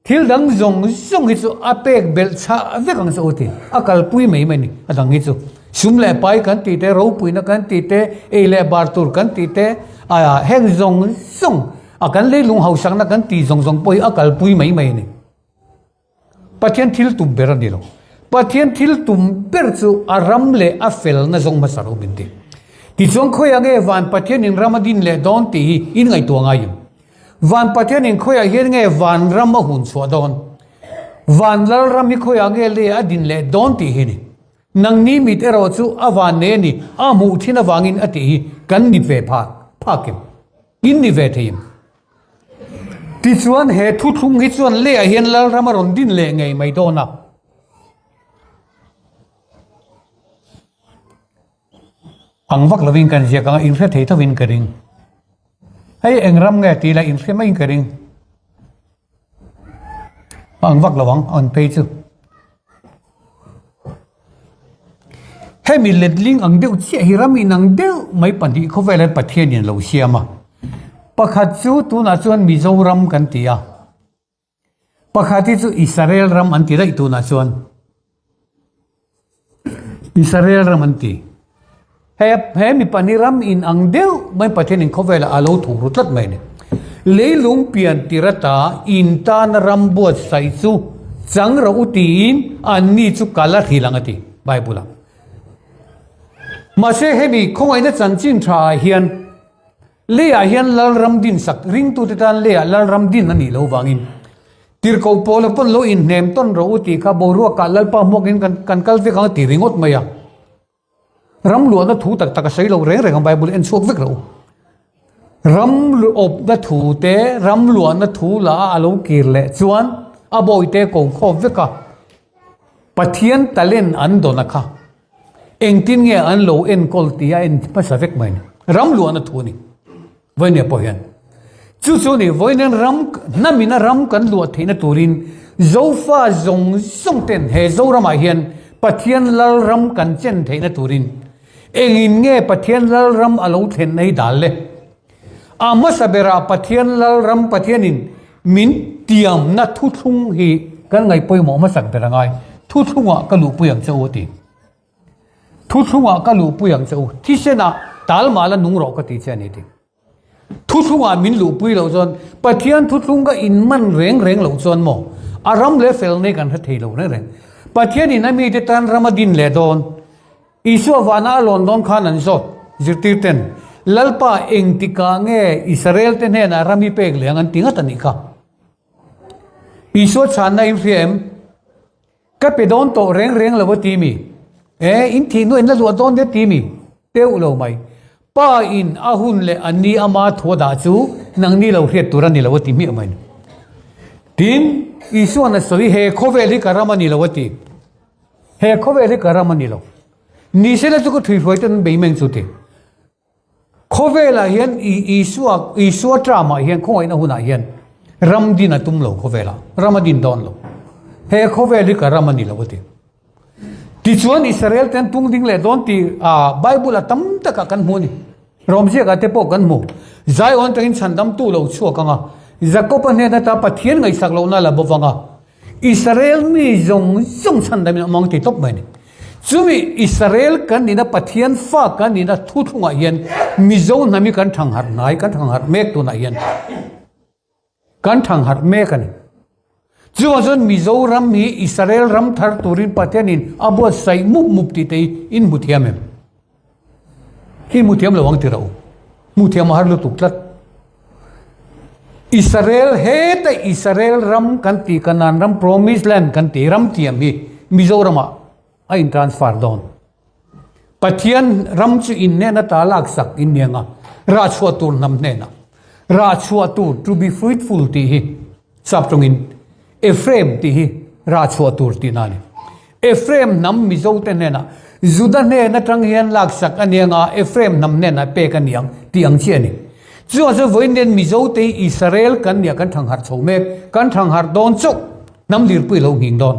Thil dang zawng zawng hi chu a pek belh chhah vek ang che u ti. A kalpui mai mai a ni a dang hi chu. Sum leh pai kan tih te, ropuina kan tih te, ei leh bar tur kan tih te, a heng zawng zawng a kan leilung hausakna kan tih zawng zawng pawh hi a kalpui mai mai a ni. Pathian thil tum ber a ni lo. Pathian thil tum ber chu a ram leh a felna zawng hmasa ro min ti. Tichuan khawiah nge van Pathianin ram a din leh dawn tih hi in ngaihtuah ngai em? Van Pathianin khawiah hian nge van ram a hun chhuah dawn? Van lal ram hi khawiah nge lei a din leh dawn tih hi ni. Nangni mit erawh chu a van nei a ni, a hmuh thin avangin a tih hi kan ni ve phak phak em? In ni ve thei em? Tichuan he thuthlung hi chuan leiah hian lal ram a rawn din leh ngei mai dawn a. Ang vak lovin kan ziak ang a, inhre thei thovin ka ring. Hei eng ram nge tih lah inhre maiin ka ring. Ang vak lo ang, an phei chu. Hemi letling ang deuh chiah hi ram inang deuh mai pahnih khawvelah Pathianin a lo siam a. Pakhat chu tunah chuan Mizoram kan ti a. Pakhat hi chu Israel ram an ti daih tunah chuan. Israel ram an ti. He he mi pahnih ram in ang deuh mai Pathianin khawvelah a lo thuk ru tlat mai a ni. Leilung pian tir ata in tana ram buatsaih chu chang rawh u tiin anni chu kal a hril ang a ti Bible ah. Mahse hemi khawngaihna chanchin tha ah hian Leiah hian Lalram din sak ringtute tan leiah Lalram din a nih loh vangin Tirhkoh Paula pawn lo inhnem tawn rawh u tih kha boruakah Lalpa hmuakin kan kan kal vek ang a ti ringawt mai a. Ram luahna thu tak tak a sawi lo reng reng a Bible en chhuak vek rawh u. Ram awpna thu te, ram luahna thu lah a a lo kir leh chuan a bawite ko khawp vek a. Pathian talent an dawn a kha. Engtin nge an lo enkawl tih a en hmasa vek mai a ni. Ram luahna thu a ni. Vawinia pawh hian. Chu chu ni, vawiin ram, hnamina ram kan luah theihna turin Zofa zawng zawng ten he Zoramah hian Pathian Lalram kan chen theihna turin engin nge Pathian Lalram a lo thlenna hi dal le? A hmasa berah Pathian Lalram Pathianin min tiamna thuthlung hi kan ngaih pawimawh hmasak ber a ngai. Thuthlungah ka luhpui ang che u a ti. Thuthlungah ka luhpui ang che u. Thisenah tal mah la nung rawh ka ti che a ni ti. Thuthlungah min luhpui loh chuan Pathian thuthlung ka inman reng reng loh chuan maw a ram leh fel nei kan hre thei lo reng reng. Pathianin a mite tan ram a din leh dawn. Isua vana a lawn dawn khan an zawt, zirtir ten, Lalpa engtikah nge Israel te hnenah ram hi pek leh ang an ti ngat a nih kha. Isua chhanna in hria em? Ka pe dawn tawh reng reng lo a ti mi? E, in thih hnuah in la luah dawn nia ti mi? Teuh lo mai. Pa in a hun leh a ni ama thu a dah chu nangni lo hriat tur a ni lo a ti hmiah mai. Tin, Isua'n a sawi, he khawvel hi ka ram a ni lo a ti. He khawvel hi ka ram a ni lo. Nisela chu ka thuihruai ten an bei meng chu ti. Khawvelah hian Isua Isua term-ah hian khawngaihna hunah hian ram din a tum lo khawvelah. Ram a din dawn lo. He khawvel hi ka ram a ni lo a ti. Tichuan Israel ten tung ding leh dawn tih Bible a tam takah kan hmu a ni. Rawmziakah te pawh kan hmu. Zion atangin chhandamtu lo chhuak ang a, Jakob-a hnen ata Pathian ngaihsak lohna la bawk ang a, Israel mi zawng zawng chhan damin a awm ang ti tawp mai a ni. Chumi Israel kan nihna Pathian fa kan nihna thuthlungah hian Mizo hnam hi kan thangharh hnai, kan thangharh mek tunah hian kan thangharh mek a ni. Chuvang chuan Mizoram hi Israel ram thar turin Pathianin a buatsaih mup mup tih te hi in hmu thiam em? Hi hmu thiam lo ang ti ro. Hmu thiam a har lutuk tlat. Israel heta Israel ram kan ti Canaan ram promise land kan ti ram tiam hi Mizoramah a in transfer dawn. Pathian ram chu in hnen ata laksak in ni ang a, rah chhuah tur hnam hnenah. Rah chhuah tur, to be fruitful tih hi sap tawngin Ephraim tih hi rah chhuah tur tihna a ni. Ephraim hnam Mizote hnenah Juda hnen atang hian laksak a ni anga Ephraim hnam hnenah pek a ni ang tih ang chiah a ni. Chuvang chuan vawiin hian Mizote hi Israel kan nia kan thangharh chho mek, kan thangharh dawn chauh hnam lirpui lo nghing dawn.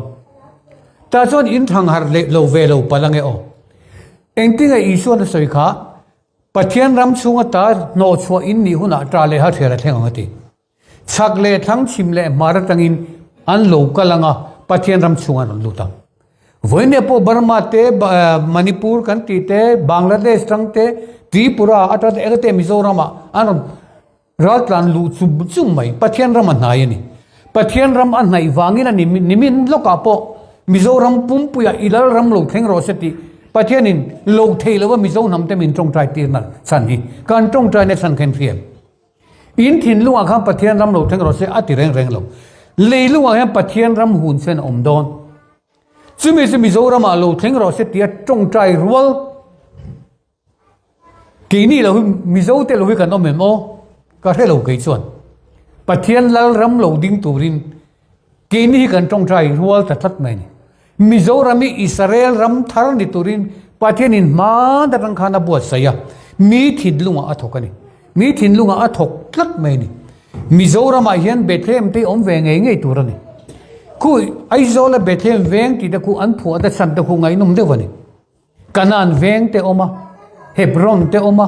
Tah chuan in thangharh leh lo ve lo palh ange aw. Engtinge Isuan a sawi kha Pathian ram chhung ata hnawhchhuah in nih hunah ta leh ha thial a thleng ang a ti. Chhak leh thlang chhim leh hmar atangin an lo kal ang a, Pathian ram chhung an rawn lut ang. Vawinia pawh Burma te, Manipur kan tih te, Bangladesh tang te, Tripura atang te engate Mizoram ah an rawn raltlan luh chum chum mai. Pathian ram a hnai a ni. Pathian ram a hnaih vangin a ni nimin lawkah pawh Mizoram pumpuiah i lal ram lo thleng rawh se tih Pathianin lo thei lova Mizo hnam te min tawngtai tirna chhan hi kan tawngtaina chhan kha in hria em? In thinlungah khan Pathian ram lo thleng rawh se a ti reng reng lo. Leilungah hian Pathian ram hun sen a awm dawn. Chumi chu Mizoramah lo thleng rawh se tia tawngtai rual keini lo hi Mizo te lo hi kan awm em aw? Ka hre lo kei chuan. Pathian lal ram lo ding turin Keini hi kan tawngtai rual ta tlat mai a ni. Mizoram hi Israel ram thar ni turin Pathianin hma atang khan a buatsaih a, mi thinlungah a thawk a ni. Mi thinlungah a thawk tlat mai a ni. Mizoramah hian Bethlehem te hi awm ve ngei ngei tur a ni. Khu Aizawla Bethlehem veng tih te khu an phuah te chhan te khu ngaihnawm deuh a ni. Kanaan veng te awm a, Hebron te awm a.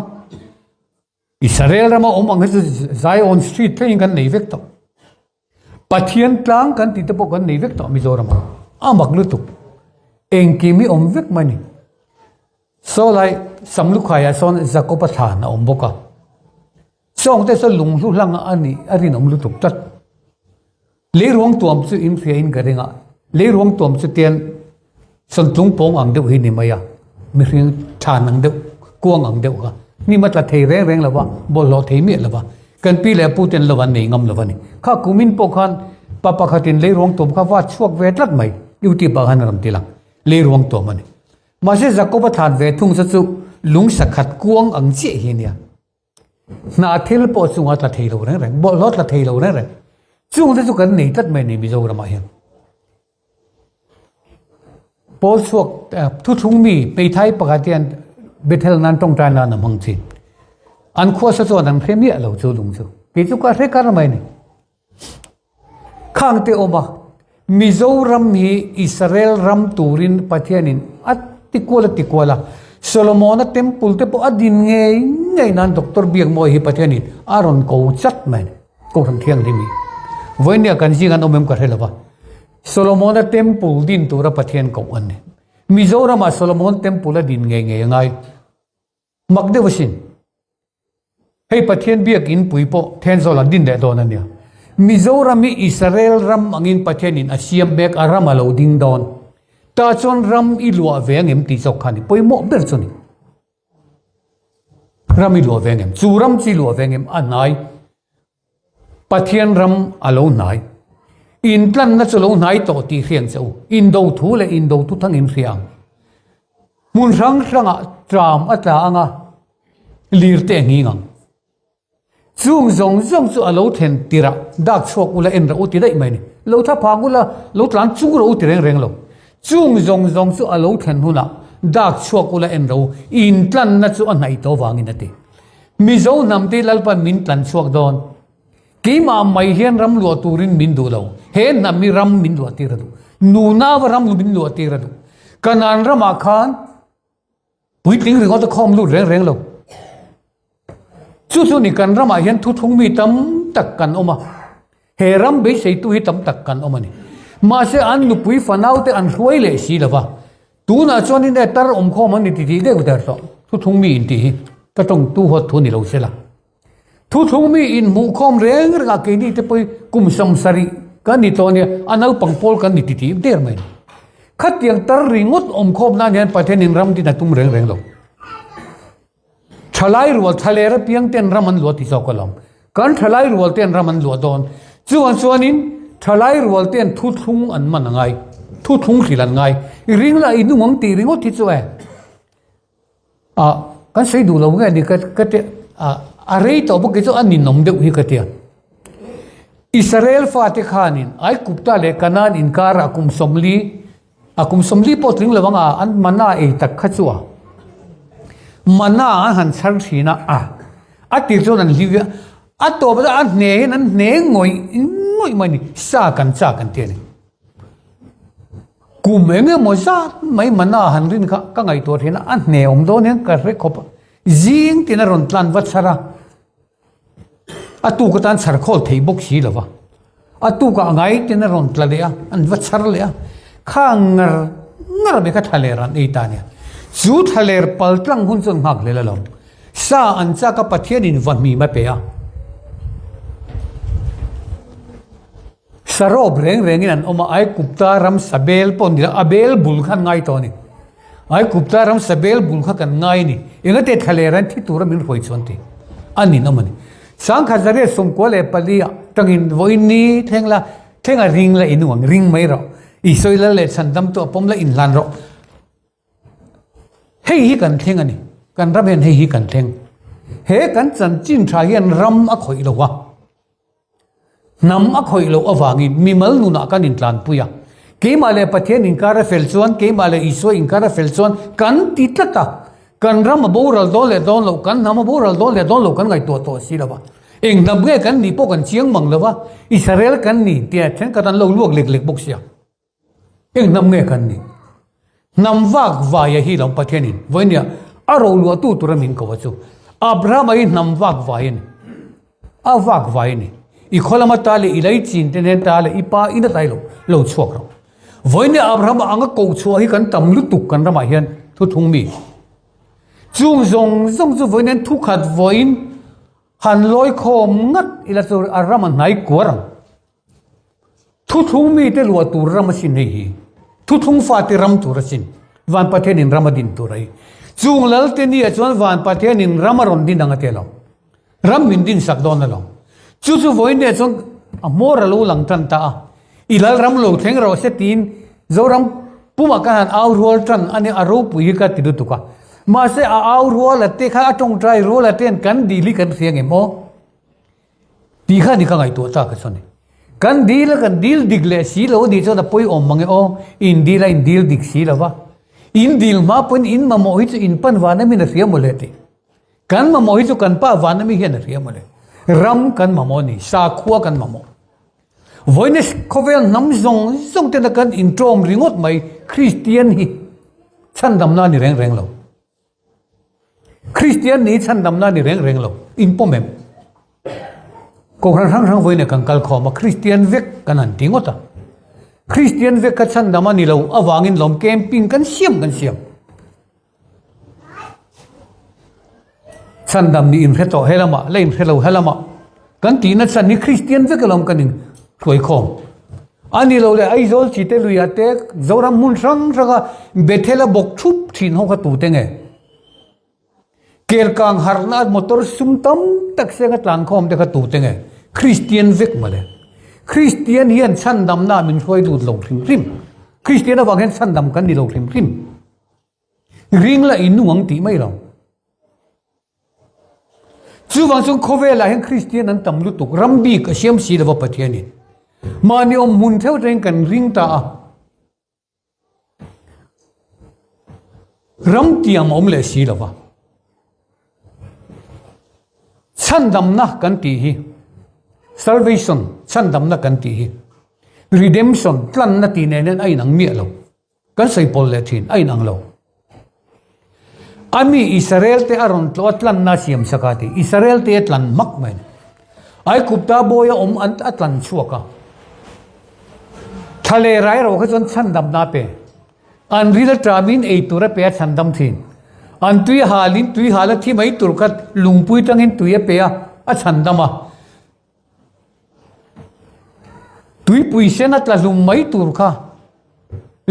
Israel rama awm ang hi chu Zion Street thlengin kan nei vek tawh. Pathian tlang kan tih te pawh kan nei vek tawh Mizoram ah. A mak lutuk. Engkim hi awm vek mai ni. Saw lai Samlukhaiah sawn Jakoba thlan a awm bawk a. Sawng te saw lunghlu hlang a nih a rinawm lutuk tlat. Leiruang tuam chu in hria in ka ring a, leiruang tuam chu tian sawntlung pawng ang deuh hi ni mai a, mihring than ang deuh, kuang ang deuh kha hnim a tla thei reng reng lo va, bawlhhlawh thei miah lo va, kan pi leh pu ten lo an nei ngam lo a ni. Kha kumin pawh khan pa pakhatin leiruang tuam kha va chhuak ve tlat mai, YouTube ah khan a rawn ti lang, leiruang tuam a ni. Mahse Jakob-a thlan ve thung chu chu lung sakhat kuang ang chiah hi a nia. Hna thil pawh chungah tla thei lo reng reng, bawlhhlawh tla thei lo reng reng. Chung te chu kan nei tlat mai a ni Mizoramah hian. Pawl chhuak thuthlung mi hmeithai pakhat hian Bethel nan tawngtai nan a hmang thin. An khuasa chuan an hre miah lo chu lung chu. Kei chu ka hre kar mai a ni. Khang te awm a, Mizoram hi Israel ram turin Pathianin a ti kual a ti kual a, Solomona temple te pawh a din ngei ngei nan Doctor Biakmawi hi Pathianin a rawn ko chat mai a ni, Kohhran Thianghlim hi. Vawinia kan zing an awm em ka hre lo va, Solomona temple din tura Pathian koh an ni. Mizoramah Solomon temple a din ngei ngei a ngai. Mak deuh asin. Hei Pathian biakin pui pawh Thenzawl an din leh dawn a nia. Mizoram hi Israel ram angin Pathianin a siam mek a ram a lo ding dawn. Tah chuan ram i luah ve angem tih zawk kha a ni. Pawimawh ber chu a ni. Ram i luah ve angem? Chu ram chu i luah ve angem? A hnai. Pathian ram a lo hnai. Intlanna chu lo hnai tawh tih hriang che u. Indo thu leh indo thu thang in hria ang. Hmun hrang hrangah tram a tla ang a, lir te a nghing ang. Chung zawng zawng chu a lo thlen tirah dak chhuak ula en rawh u ti daih mai a ni. Lo tha phang ula, lo tlan chung rawh u ti reng reng lo. Chung zawng zawng chu a lo thlen hunah dak chhuak ula en rawh u, intlanna chu a hnaih tawh vangin a ti. Mizo hnam te Lalpan min tlan chhuak dawn. Keimah mai hian ram luah turin min duh lo. He hnam hi ram min luah tir a duh. Nunau ram min luah tir a duh. Kanan ramah khan puitling ringawt a khawm lut reng reng lo. Chu chu ni kan ramah hian thuthlung mi tam tak kan awm a. He ram beiseitu hi tam tak kan awm a ni. Mahse an nupui fanau te an hruai leh si lo va. Tunah chuan in e tar awmkhawm an ni ti tih deuh der tawh. Thuthlung mi in tih hi ka tawng tu huat thu ni lo se la. Thuthlung mi in hmuhkhawm reng reng ah keini te pawh hi kum 70 kan ni tawh a nia, a naupang pawl kan ni ti tih der mai a ni. Khatiang tar ringawt awmkhawm nan hian Pathian in ram din a tum reng reng lo. Thalai rual thaler apiang ten ram an luah ti zawk alawm. Kan thalai rual ten ram an luah dawn. Chuvang chuanin thalai rual ten thuthlung an man a ngai. Thuthlung hrilh an ngai. I ring lah i nung ang tih ringawt hi chu e. Ah, kan sawi duh lo nge ni ka ka ti ah, a rei tawh bawk hi chu a ninawm deuh hi ka tia. Israel fate khanin Aigupta leh Kanaan inkarah kum 40, a kum 40 pawh tling lo anga an mana ei tak kha chu a mana an han chhar thin a, a a tir chuan an hlim viau a tawp a hne hian an hne ngawih ngawih mai a ni, sa kan chak an ti a ni. Kum eng emaw zat mai mana han rin kha ka ngaihtuah thin a, a hne awm dawn hian ka hre khawp a, zing tin a rawn tlan va chhar a, a tuk atan chhar khawl thei bawk si lo va, a tukah ngai tin a rawn tla leh a, an va chhar leh a, kha ngar ngar mai kha thlaler an ei ta a nia, chu thlaler pal tlang hun chu an nghak hlel alawm, sa an chak a Pathianin vahmim a pe a. Sarawp reng rengin an awm a, Aigupta ram sabel pawh ni lo, a bel bul kha an ngai tawh a ni. Aigupta ram sabel bul kha kan ngai a ni. Engate thlaler an thi tura min hruai chuan tih a ninawm a ni. Sangkhat zariat 94 ah tangin vawiin ni thleng la, thleng a ring la i nu ang, ring mai rawh. Isua i lal leh chhandam tu a pawm la inhlan rawh. Hei hi kan thleng a ni. Kan ram hian hei hi kan thleng. He kan chanchin tha hian ram a khawih lo a. Hnam a khawih loh avangin mimal nunah kan intlanpui a. Keimah leh Pathian inkar a fel chuan, keimah leh Isua inkar a fel chuan kan ti tlat a. Kan ram a boral dawn leh dawn loh, kan hnam a boral dawn leh dawn loh kan ngaihtuah tawh si lo va. Eng hnam nge kan nih pawh kan chiang mang lo va, Israel kan ni tia thenkhat an lo luak lek lek bawk sia. Eng hnam nge kan nih? Hnam vak vaia hi lo Pathianin vawinia a roluahtu tura min ko a chu. Abrahama hi hnam vak vai a ni. A vak vai a ni. I khaw lama ta leh i lei chin te nen ta leh i pa in a tlai lo lo chhuak ro. Vawinia Abrahama anga koh chhuah hi kan tam lutuk kan ramah hian thuthung mi. Chung zawng zawng chu vawiin thukhat vawiin han lawi khawm ngat ila chu a ram a hnai kuar ang. Thuthlung mite luah tur ram asin hei hi. Thuthlung fate ram tur asin. Van Pathianin ram a din tur a hi. Chung Lalte nia chuan Van Pathianin ram a rawn din ang a ti lo. Ram min din sak dawn a lo. Chu chu vawiin nia chuan a hmawr a lo lang tan ta a. I lal ram lo thleng rawh se tiin Zoram pumah khan han au rual tan a nia a ropui hi ka ti lutuk a. Mahse a au rual a te kha a tawngtai rual a ten kan dil hi kan hria ngem aw. Tih kha ni ka ngaihtuah ta ka chuan ni. Kan dil a kan dil dik leh si lo a nih chuan a pawi awm mang e aw, in dil a in dil dik si lo va. In dil hma pawhin in mamawh hi chu in pan van amin a hria mawle tih. Kan mamawh hi chu kan pa van ami hian a hria mawle. Ram kan mamawh a ni, sakhua kan mamawh. Vawiin khawvel hnam zawng zawng tena kan inṭawm ringawt mai Kristian hi chhandamna a ni reng reng lo. Kristian ni chhandamna ni reng reng lo, in pawm em? Kohhran hrang hrang vawiin kan kal khawm a, Kristian vek kan han ti ngawt a. Kristian vek kha chhandam a ni lo avangin lawm camping kan siam kan siam. Chhandam ni inhre tawh he lamah, la inhre lo he lamah. Kan tihna chhan hi Kristian vek alawm kan in hruai khawm. A ni lo leh Aizawl chi te luiah te Zoram hmun hrang hranga Bethel a bawk thup thin ho kha tute nge? Kelkang harhna a motor sum tam tak senga tlan khawm te kha tute nge? Kristian vek mawle. Kristian hian chhandamna min hruai lut lo hrim hrim. Kristian avang hian chhandam kan ni lo hrim hrim. Ring la i nung ang tih mai lo. Chuvang chuan khawvelah hian Kristian an tam lutuk, ram bik a siam si lova Pathianin. Mahni awm hmun theuh atangin kan ring ta a. Ram tiang a awm leh si lova. Chhandamna kan tih hi, salvation, chhandamna kan tih hi, redemption, tlanna tih nen hian a inang miah lo. Kan sawi pawl leh thin a inang lo. A mi Israel te a rawn tlawh a tlanna a siam sak a ti. Israel te a tlan hmak mai a ni. Aigupta bawi a awm an a tlan chhuak a. Thla leh rai ro kha chuan chhandamna a pe. An ril a ṭamin ei tur a pe a chhandam thin. An tui halin tui hal a thi mai tur kha lungpui tangin tui a pe a, a chhandam a. Tuipui sen a tla hlum mai tur kha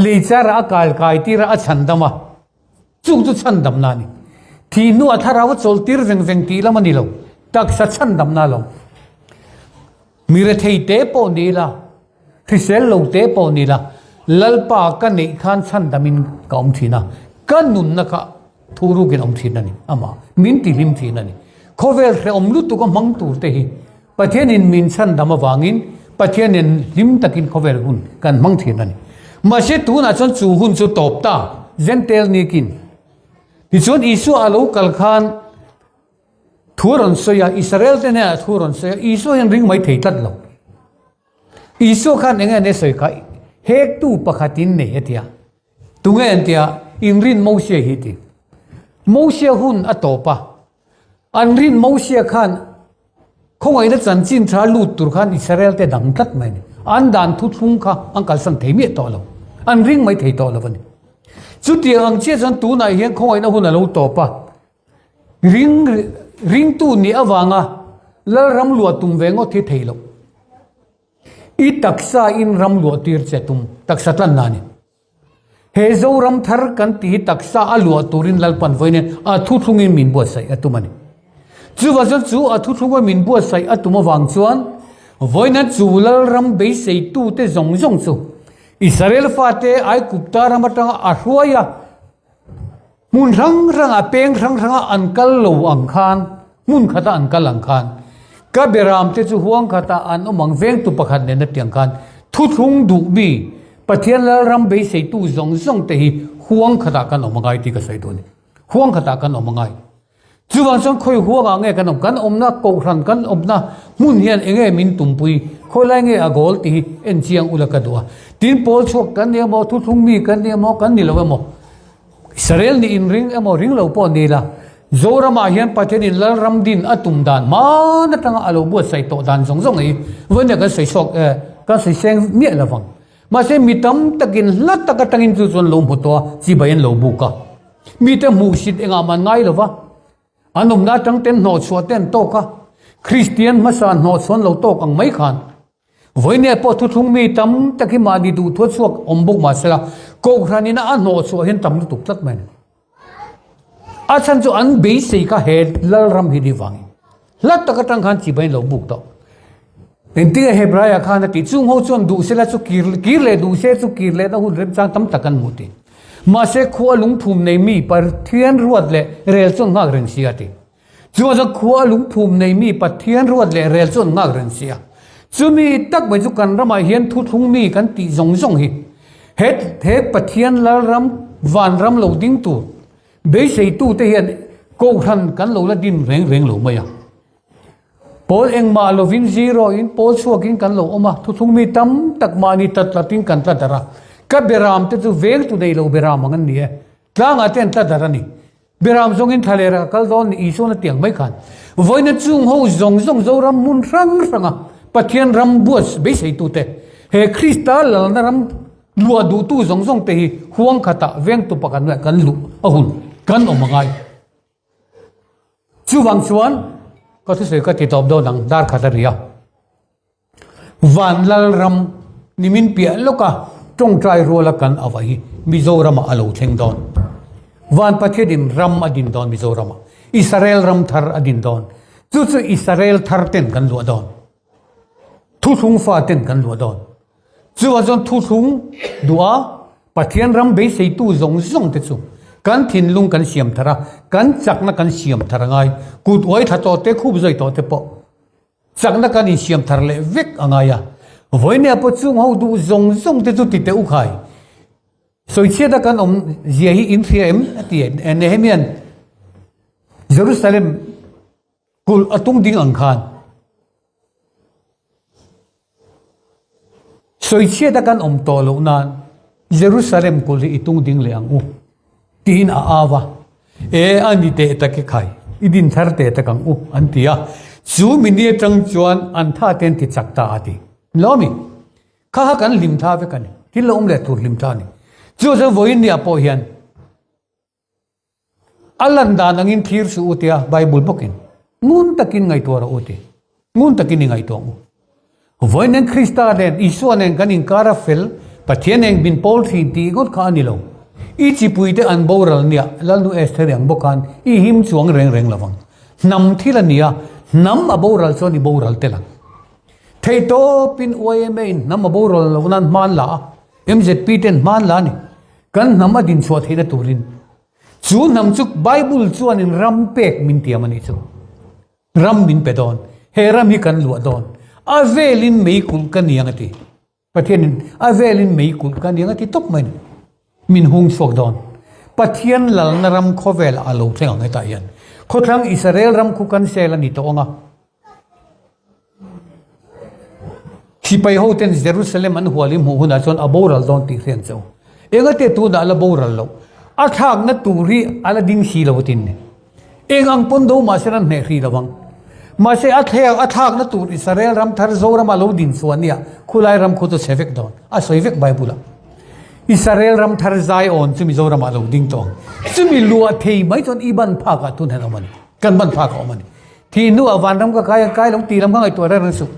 lei chara a kal kai tir a, a chhandam a, chung chu chhandamna a ni. Thih hnuah thlarau a chawl tir veng veng tih lam a ni lo, taksa chhandamna a lo. Mi rethei te pawh ni ila, hrisel lo te pawh ni ila, Lalpa ka neih khan chhandamin ka awm thin a, ka nunna kha. Thurukin awm thin a ni. Amah min tihlim thin a ni. Khawvel hrehawm lutuk a hmang tur te hi Pathianin min chhandam avangin Pathianin hlim takin khawvel hun kan hmang thin a ni. Mahse tunah chuan chu hun chu tawp ta, Jentail nikin. Tichuan Isua a lo kal khan thu a rawn sawi a, Israel te hnenah thu a rawn sawi a, Isua hian ring mai thei tlat lo. Isua khan eng nge an sawi kha, Hektu pakhatin nei a ti a. Tunge an ti a, Inrin Mosia hi ti. Mosia hun a tawp a, an rin Mosia khan khawngaihna chanchin tha lut tur khan Israel te dang tlat mai a ni. An dan thuthlung kha an kalsan thei miah tawh lo. An ring mai thei tawh lo a ni. Chutiang ang chiah chuan tunah hian khawngaihna hun a lo tawp a, Ring ringtu nih avanga Lalram luah tum ve ngawt hi thei loh. I taksa in ram luah tir che tum taksa tlanna a ni. He Zoram thar kan tih hi taksa a luah turin Lalpan vawiin a thuthlungin min buatsaih a tum a ni. Chuvang chuan chu a thuthlunga min buatsaih a tum avang chuan vawiin chu Lalram beiseitute zawng zawng chu Israel fate Aigupta ram atanga a hruai a, Hmun hrang hrangah peng hrang hranga an kal lo ang khan, hmun khata an kal ang khan, ka beram te chu huang khatah an awm ang vengtu pakhat nena tiang khan thuthlung duh mi Pathian Lalram beiseitu zawng zawng te hi huang khatah kan awm angai tih ka sawi dawn a ni. Huang khatah kan awm angai. Chuvang chuan khawi huangah nge kan awm? Kan awmna kohhran kan awmna hmun hian eng nge min tumpui? Khawi lai nge a goal tih hi en chiang ula ka duh a. Tin pawl chhuak kan ni emaw, thuthlung mi kan ni emaw, kan ni lo emaw, Israel nih inring emaw ring lo pawh ni la, Zoramah hian Pathianin Lalram din a tum dan hman atanga a lo buatsaih tawh dan zawng zawng hi vawiin kan sawi chhuak e, kan sawi seng miah lo vang. Mahse mi tam takin hla tak atangin chu chuan lo hmu tawh a, chibai an lo buk a. Mite hmuhsit engah mah an ngai lo va, an awmna atang ten hnawhchhuah te an tawk a, Kristian hmasa hnawhchhuah an lo tawk ang mai khan. Vawinia pawh thuthlung mi tam tak hi mahni duhthua chhuak awm bawk mah sela, Kohhran ina a hnawhchhuah hian tam lutuk tlat mai a ni. A chhan chu an beisei kha he Lalram hi ni vangin hla tak atang khan chibai an lo buk tawh. Engtinge Hebraia khan a tih? Chung ho chuan duh sela chu kir kir leh duh se chu kir lehna hun remchang tam tak an hmu tih. Mahse khua lungphum nei mi Pathian ruat leh rel chu an nghak reng si a ti. Chuan chuan khua lungphum nei mi Pathian ruat leh rel chu an nghak reng si a. Chumi tak mai chu kan ramah hian thuthlung mi kan tih zawng zawng hi he he Pathian Lalram vanram lo ding tur beiseitute hian Kohhran kan lo la din reng reng lo mai a. Pawl engmah lovin zero in pawl chhuakin kan lo awm a, thuthlung mi tam tak mahni tlat tlatin kan tla darh a. Ka beram te chu veng tu nei lo beram ang an ni e. Tlangah te an tla darh a ni. Beram zawngin thlalera ka kal dawn ni Isuan a tiang mai khan. Vawiina chung ho zawng zawng Zoram hmun hrang hranga Pathian ram buat beiseitute, he Krista lalna ram luah duhtu zawng zawng te hi huang khatah vengtu pakhat hnuaiah kan luh a hun kan awm a ngai. Chuvang chuan ka thusawi ka ti tawp dawn ang dar khat a ri a. Van Lalram nimin piah lawka tawngtai ruala kan ava hi Mizoramah a lo thleng dawn. Van Pathianin ram a din dawn Mizoramah. Israel ram thar a din dawn. Chu chu Israel thar ten kan luah dawn. Thuthlung fa ten kan luah dawn. Chuvang chuan thuthlung duh a, Pathian ram beiseitu zawng zawng te chu kan thinlung kan siam thar a, kan chakna kan siam thar a ngai. Kut uai tha tawh te, khup zawi tawh te pawh chakna kan insiam thar leh vek a ngai a. Vawinia pawh chung ho duh zawng zawng te chu ti teh u khai. Sawichhiat a kan awm zia hi in hria em? a ti a. Nehemian Jerusalem Kulh a tung ding ang khan sawichhiat a kan awm tawh loh nan Jerusalem kulh hi i tung ding leh ang u tiin a au a, E a ni teh tak e khai, i din thar teh tak ang u an ti a, chu mini atang chuan an tha te an ti chak ta a ti. Lo mi, kha kha kan hlim tha vek a ni, thil lo awm leh tur hlim tha a ni. Chu chuan vawiin nia pawh hian A lan dan angin thlir suh u tia Bible bawkin ngun takin ngaihtuah rawh u ti. Ngun takin i ngaihtuah ang u. Vawiin Krista nen, Isua nen kan inkar a fel, Pathian eng min pawl thin tih ngawt kha a ni lo. I chipuite an boral nia, Lalnu Esther-i ang bawk khan i him chuang reng reng lo vang. Hnam thil a ni a, hnam a boral chuan i boral tel ang. Theihtawpin YMA in hnam a boral loh nan hman la a, MZP ten hman la a ni. Kan hnam a dinchhuah theihna turin. Chu hnam chu Bible chuanin ram pek min tiam a nih chu. Ram min pe dawn. He ram hi kan luah dawn. A velin mei kulh ka niang a ti. Pathianin a velin mei kulh ka niang a ti tawp mai ni. Min hung chhuak dawn. Pathian lalna ram khawvelah a lo thleng ang hetah hian. Khawthlang Israel ram khu kan sel a ni tawh ang a. Sipai ho ten Jerusalem an hual i hmuh hunah chuan a boral dawn tih hriat cheu. Engate tunah a la boral loh. A thlakna tur hi a la ding si lo atin ni. Eng ang pawn do mahse an hneh hrih lo ang. Mahse a thlek a thlakna tur Israel ram thar Zoram a lo din chhuah nia khulai ram khu chu chhe vek dawn. A sawi vek Bible ah. Israel ram thar Zion chu Mizoram ah lo ding tawh ang. Chumi luah thei mai chuan i ban phak ah tun hian awm a ni. Kan ban phak ah awm a ni. Thih hnuah vanram ka kai a, kai lo tih lam ka ngaihtuah reng reng suh.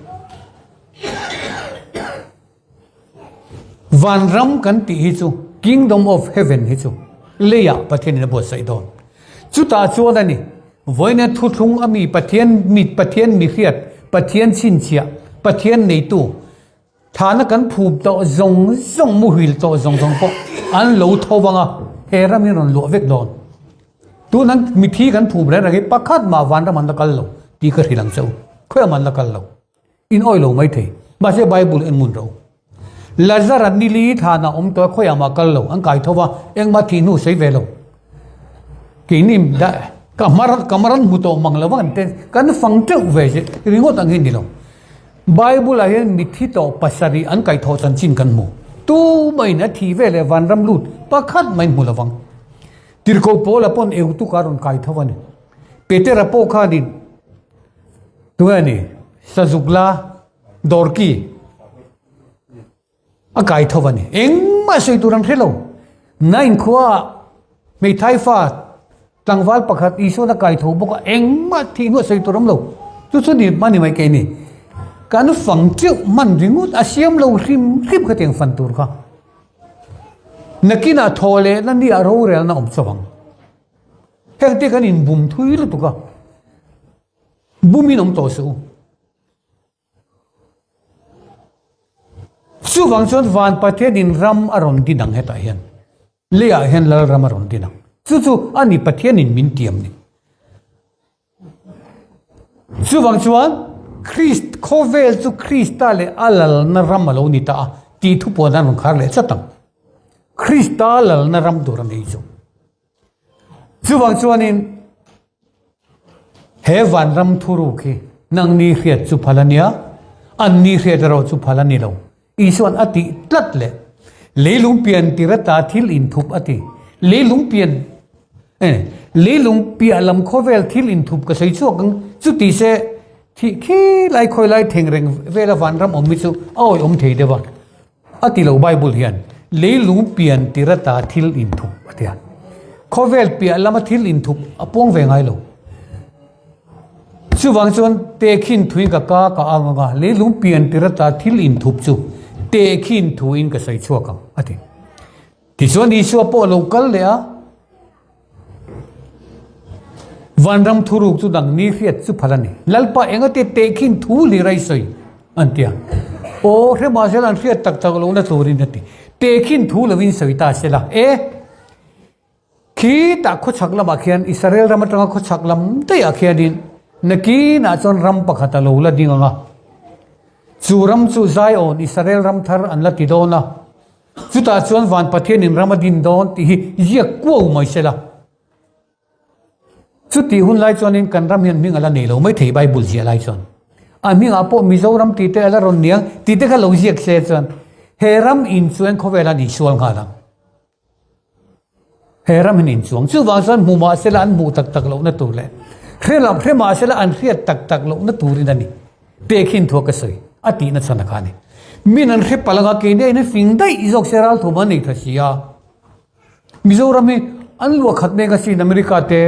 Vanram kan tih hi chu Kingdom of Heaven hi chu leiah Pathianin a buatsaih dawn. Chutah chuan a ni, vawiina thuthlung a mi Pathian mi Pathian mihriat, Pathian chhinchhiah, Pathian neitu, Thahna kan phum tawh zawng zawng muhil tawh zawng zawng pawh an lo tho vang a, he ram hi rawn luah vek dawn. Tun an mithi kan phum reng reng hi pakhat mah vanram an la kal lo tih ka hrilh ang che u. Khawiah mah an la kal lo. In awih lo mai thei. Mahse Bible en ngun ro. Lazara nili thlanah awm tawh a khawiah mah kal lo. An kai tho va, engmah thih hnu sawi ve lo. Keini ka hmar ka hmar an hmu tawh mang lo vang te kan fang teuh ve ringawt ang hi ni lo. Bible ah hian mithi tawh pasarih an kaihthawh chanchin kan hmu. Tumah in a thih ve leh vanram lut pakhat mai hmu lovang. Tirhkoh Paula pawn Eutuka a rawn kaitho a ni. Petera pawh khanin tunge a ni? Sazuk la Dorki A kai tho a ni. Engmah sawi tur an hre lo. Nain khuaah hmeithai fa tlangval pakhat Isuan a kai tho bawk a, engmah thih hnuah sawi tur awm lo. Chu chu ni a ni mai kei ni. Kan fang teuh hman ringawt a siam lo hrim hrim khatiang fan tur kha. Nakinah thaw lehna ni ah rorelna awm chauh ang. Heng te kan inbum thui lutuk a, bumin awm tawh suh u. Chuvang chuan van Pathianin ram a rawn din ang hetah hian, leiah hian lal ram a rawn din ang. Chu chu a ni Pathianin min tiam ni. Chuvang chuan Krist, khawvel chu Krista leh a lalna ram a lo ni ta a tih thupuan an rawn khar leh tlat ang. Krista lalna ram tur a nei chu. Chuvang chuanin he vanram thuruk hi nangni hriat chu phal a nia, anni hriat erawh chu phal a ni lo. Isuan a tih tlat leh leilung pian tir ata thil inthup a ti. Leilung pian eh leilung piah lam khawvel thil inthup ka sawi chhuak ang chu ti se thih khi lai khawi lai thengreng vela vanram awm hi chu a awihawm thei deuh a. A ti lo Bible hian leilung pian tir ata thil inthup a ti a. Khawvel piah lama thil inthup a puang ve ngai lo. Chuvang chuan tehkhin thuin ka ka ka ang ang a, leilung pian tir ata thil inthup chu tehkhin thuin ka sawi chhuak ang a ti. Tichuan Isua pawh a lo kal leh a. Vanram thuruk chu dang ni hriat chu phal a ni. Lalpa engate tehkhin thu hlir a i sawi an ti a. Aw hre mahse an hriat tak tak lohna turin a ti. Tehkhin thu lovin sawi ta se la. E khitah khawchhak lamah khian Israel ram atanga khawchhak lam daihah khianin nakinah chuan ram pakhat a lo la ding ang a. Chu ram chu Zion Israel ram thar an la ti dawn a. Chutah chuan van Pathianin ram a din dawn tih hi ziak kuau mai se la. Chutih hun lai chuanin kan ram hian hming a la nei lo mai thei Bible ziah lai chuan. A hmingah pawh Mizoram tih te a la rawn niang tih te kha lo ziak se chuan he ram inchuan khawvel an insual nghal ang. He ram hian inchuang. Chuvang chuan hmu mah sela an hmuh tak tak lohna tur leh hre lam hre mah sela an hriat tak tak lohna turin a ni. Pek hin thua ka sawi a tihna chhan a kha a ni. Min an hre palh anga keini aiin an fing daih zawk se ralthawm an nei tha si a. Mizoram hi an luah khat mek asin America te,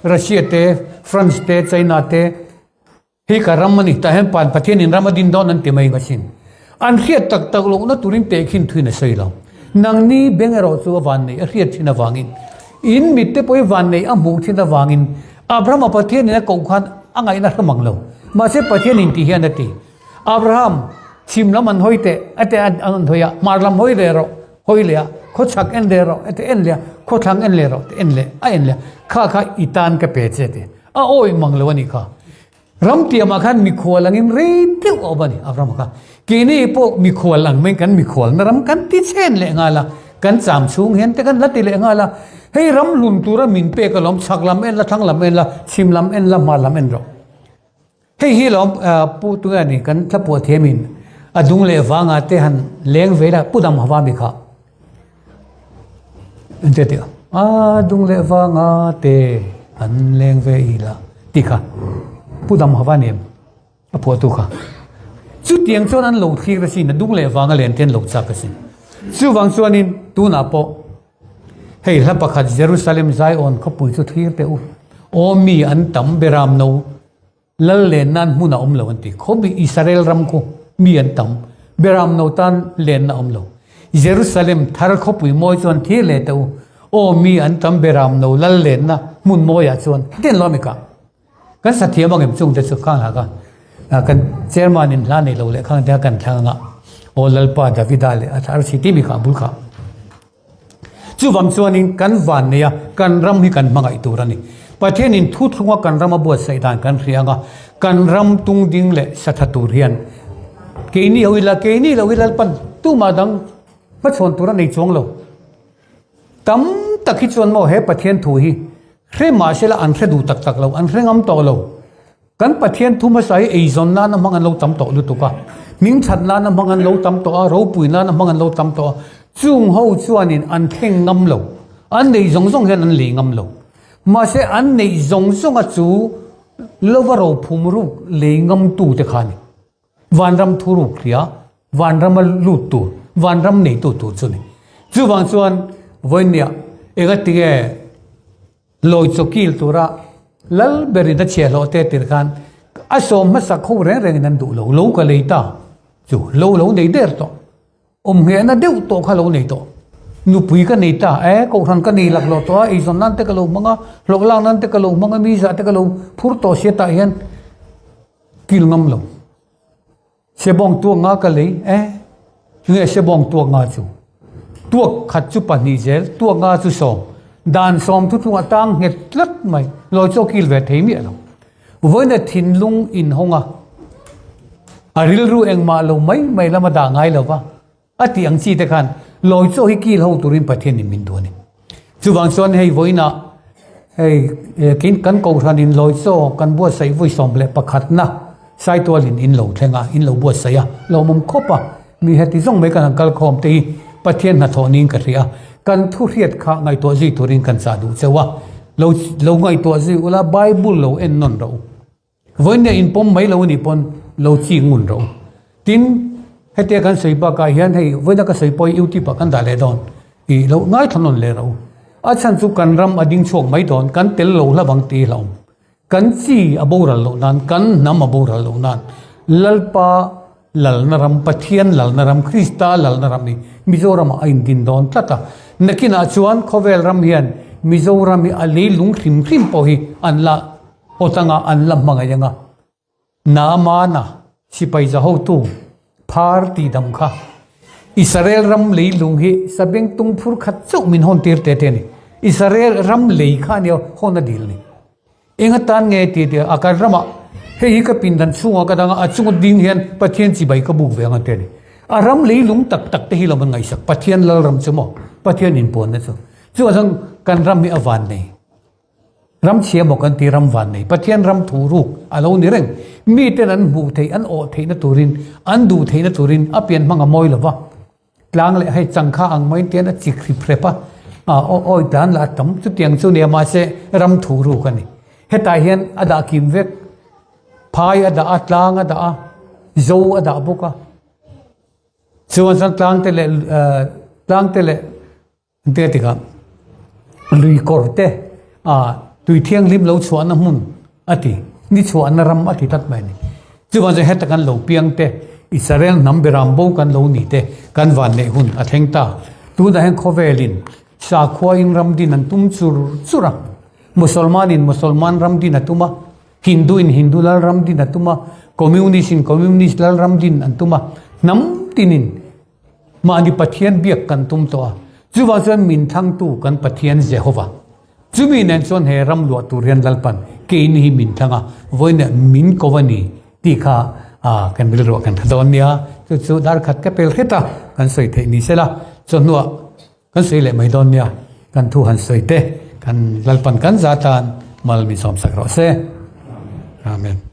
Russia te, France te, China te hi ka ram a ni tah hian pan Pathian in ram a din dawn an ti mai asin. An hriat tak tak lohna turin tehkhin thuin a sawi lo. Nangni beng erawh chu a vannei a hriat thin avangin in mit te pawh hi vannei a hmuh thin avangin Abrahama Pathianin a koh khan a ngaihna hre mang lo. Mahse Pathianin tih hian a ti, Abraham, chhim lam an hawi teh, a teh an hawi a, hmar lam hawi leh rawh, hawi leh a. Khawchhak en leh rawh a ti en leh a, khawthlang en leh rawh a ti en leh a en leh a, kha kha i tan ka pe che a ti. A awih mang lo a nih kha. Ram tiamah khan mikhual angin rei deuh a awm a ni Abrahama kha. Keini pawh mikhual ang maiin kan mikhualna ram kan ti chhen leh nghal a, kan cham chhung hian te kan la ti leh nghal a. Hei ram hlun tura min pek alawm, chhak lam en la, thlang lam en la, chhim lam en la, hmar lam en rawh. Hei hi lawm Pu tunge ni kan thlapuah thiamin a dung leh vanga te han leng ve la Pu Dam Hava mi kha. Engtia tih a dung leh vanga te han leng ve i la tih kha Pu Dam Hava ni em a phuahtu kha. Chutiang chuan an lo thlir asin a dung leh vanga len te an lo chak asin. Chuvang chuanin tunah pawh Hei hla pakhat Jerusalem Zion khawpui chu thlir teh u. Aw mi an tam beram no lal len nan hmun a awm lo an ti. Khawp i Israel ram khu mi an tam beram no tan lenna awm lo. Jerusalem thar khawpui mawi chuan thlir leh teh u. Aw mi an tam beram no lal lenna hmun mawiah chuan hetiang lo a mi kah. Kan sa thiam ang em chung te chu khang hak a, kan chairman in hla nei lo leh khang te kha kan thlang anga aw Lalpa Davida leh a thar si timi kha a bul kha. Chuvang chuanin kan van nei a, kan ram hi kan hmangaih tur a ni. Pathianin thu thlunga kan ram a buatsaih dan kan hria anga kan ram tung ding leh sa tha tur hian keini ho ila keini lo hi Lalpan tumah dang hmachhawn tur a nei chuang lo. Tam tak hi chuan maw he Pathian thu hi hre mahsela an hre duh tak tak lo, an hre ngam tawh lo. Kan Pathian thu hmasa hi eizawn nana hmang an lo tam tawh lutuk a, hming that nana hmang an lo tam tawh a, ropui nana hmang an lo tam tawh a, chung ho chuanin an thleng ngam lo, an neih zawng zawng hian an lei ngam lo. Mahse an neih zawng zawnga chu lova rophum ruk lei ngamtute kha a ni. Vanram thu ruk hria, vanrama lut tur, vanram neitu tur chu ni. Chuvang chuan vawinia engatinge lawi chaw kil tura lal berin a chhiah hlawh te tir khan a sawm hmasak ho reng rengin an duh lo, lo ka lei ta chu lo lo nei der tawh. Awmnghehna deuh tawh kha lo nei tawh. Nupui ka nei ta e, kohhran ka nei laklawh tawh a, eizawn nan te ka lo hmang a, hlawh lak nan te ka lo hmang a, mi zah te ka lo phur tawh sia tah hian kil ngam lo. Sebawng tuak nga ka lei e, nge sebawng tuak nga chu? Tuak khat chu pahnih zel, tuak nga chu sawm. Dan sawm thu chungah tang nghet tlat mai, lawi chaw kil ve thei miah lo. Vawiina thinlung inhawng a, a rilru engmah lo mai mai lama dah ngai lo va, a tih ang chi te khan lawi chaw hi kil ho turin Pathianin min duh a ni. Chuvang chuan hei vawiinah hei kein kan kohhranin lawi chaw kan buatsaih vawi 11na Saitualin in lo thleng a, in lo buatsaih a, lawmawm khawp a, mi heti zawng mai kan han kal khawm te hi Pathian hnathawh niin ka hria. Kan thu hriat kha ngaihtuah zui turin kan chah duh cheu a, lo lo ngaihtuah zui ula Bible lo en nawn rawh u. Vawiin in pawm mai lo anih pawn lo chi ngun rawh u. Tin, hetia kan sawi bakah hian hei vawiina ka sawi pawh hi YouTube ah kan dah leh dawn tih lo ngaithla nawn leh rawh u. A chhan chu kan ram a ding chhuak mai dawn, kan tel lo hlavang tih hlauhawm. Kan chi a boral loh nan, kan hnam a boral loh nan, Lalpa lalna ram, Pathian lalna ram, Krista lalna ram hi Mizoramah a indin dawn tlat a. Nakinah chuan khawvel ram hian Mizoram hi a leilung hrim hrim pawh hi an la awt anga, an la hmangaih anga. Naamana sipai za hotu phar tihdam kha Israel ram leilung hi sabeng tung phur khat chauh min hawn tir te te a ni. Israel ram lei kha a nia hawn a dil ni. Eng atan nge ti tia a kan ramah hei hi ka pindan chhungah ka dang a, a chunga ding hian Pathian chibai ka buk ve ang a ti a ni. A ram leilung tak tak te hi lo an ngaihsak Pathian lal ram chu maw Pathian inpuanna chu. Chuvang chuan kan ram hi a van nei. Ram chhia maw kan ti ram van nei Pathian ram thu ruk a lo ni reng. Miten an hmuh theih an awh theihna turin an duh theihna turin a pian hmang a mawi lo va. Tlang leh hei changkha ang maiin tian a chik hrip hrep a, a awi tlan lah a tam chutiang chu nia mahse ram thu ruk a ni. Hetah hian a dah kim vek phai a dah a tlang a dah a zo a dah bawk a. Chuan chuan tlang te leh tlang te leh Engtia tikah lui kawr te ah tui thianghlim lo chhuahna hmun a ti, ni chhuahna ram a ti tlat mai a ni. Chuvang chuan heta kan lo piang te, Israel hnam beram bo kan lo ni te kan van leh hun a thleng ta. Tunah hian khawvelin sakhuain ram din an tum chur chur a, Musalmanin Musalman ram din a tum a, Hindu-in Hindu lal ram din a tum a, Communist-in Communist lal ram din an tum a, hnam tinin Mahni Pathian biak kan tum tawh a. Chuvang chuan min thlangtu kan Pathian Jehova, chumi nen chuan he ram luah tur hian Lalpan keini hi min thlang a, vawiinah min ko a ni tih kha kan rilruah kan hre dawn nia. Chu chu dar khat ka pel hret a, kan sawi theih ni sela, chawhnuah Kan sawi leh mai dawn nia, kan thu han sawi te, kan Lalpan kan za tan mal min sawmsak rawh se. Amen.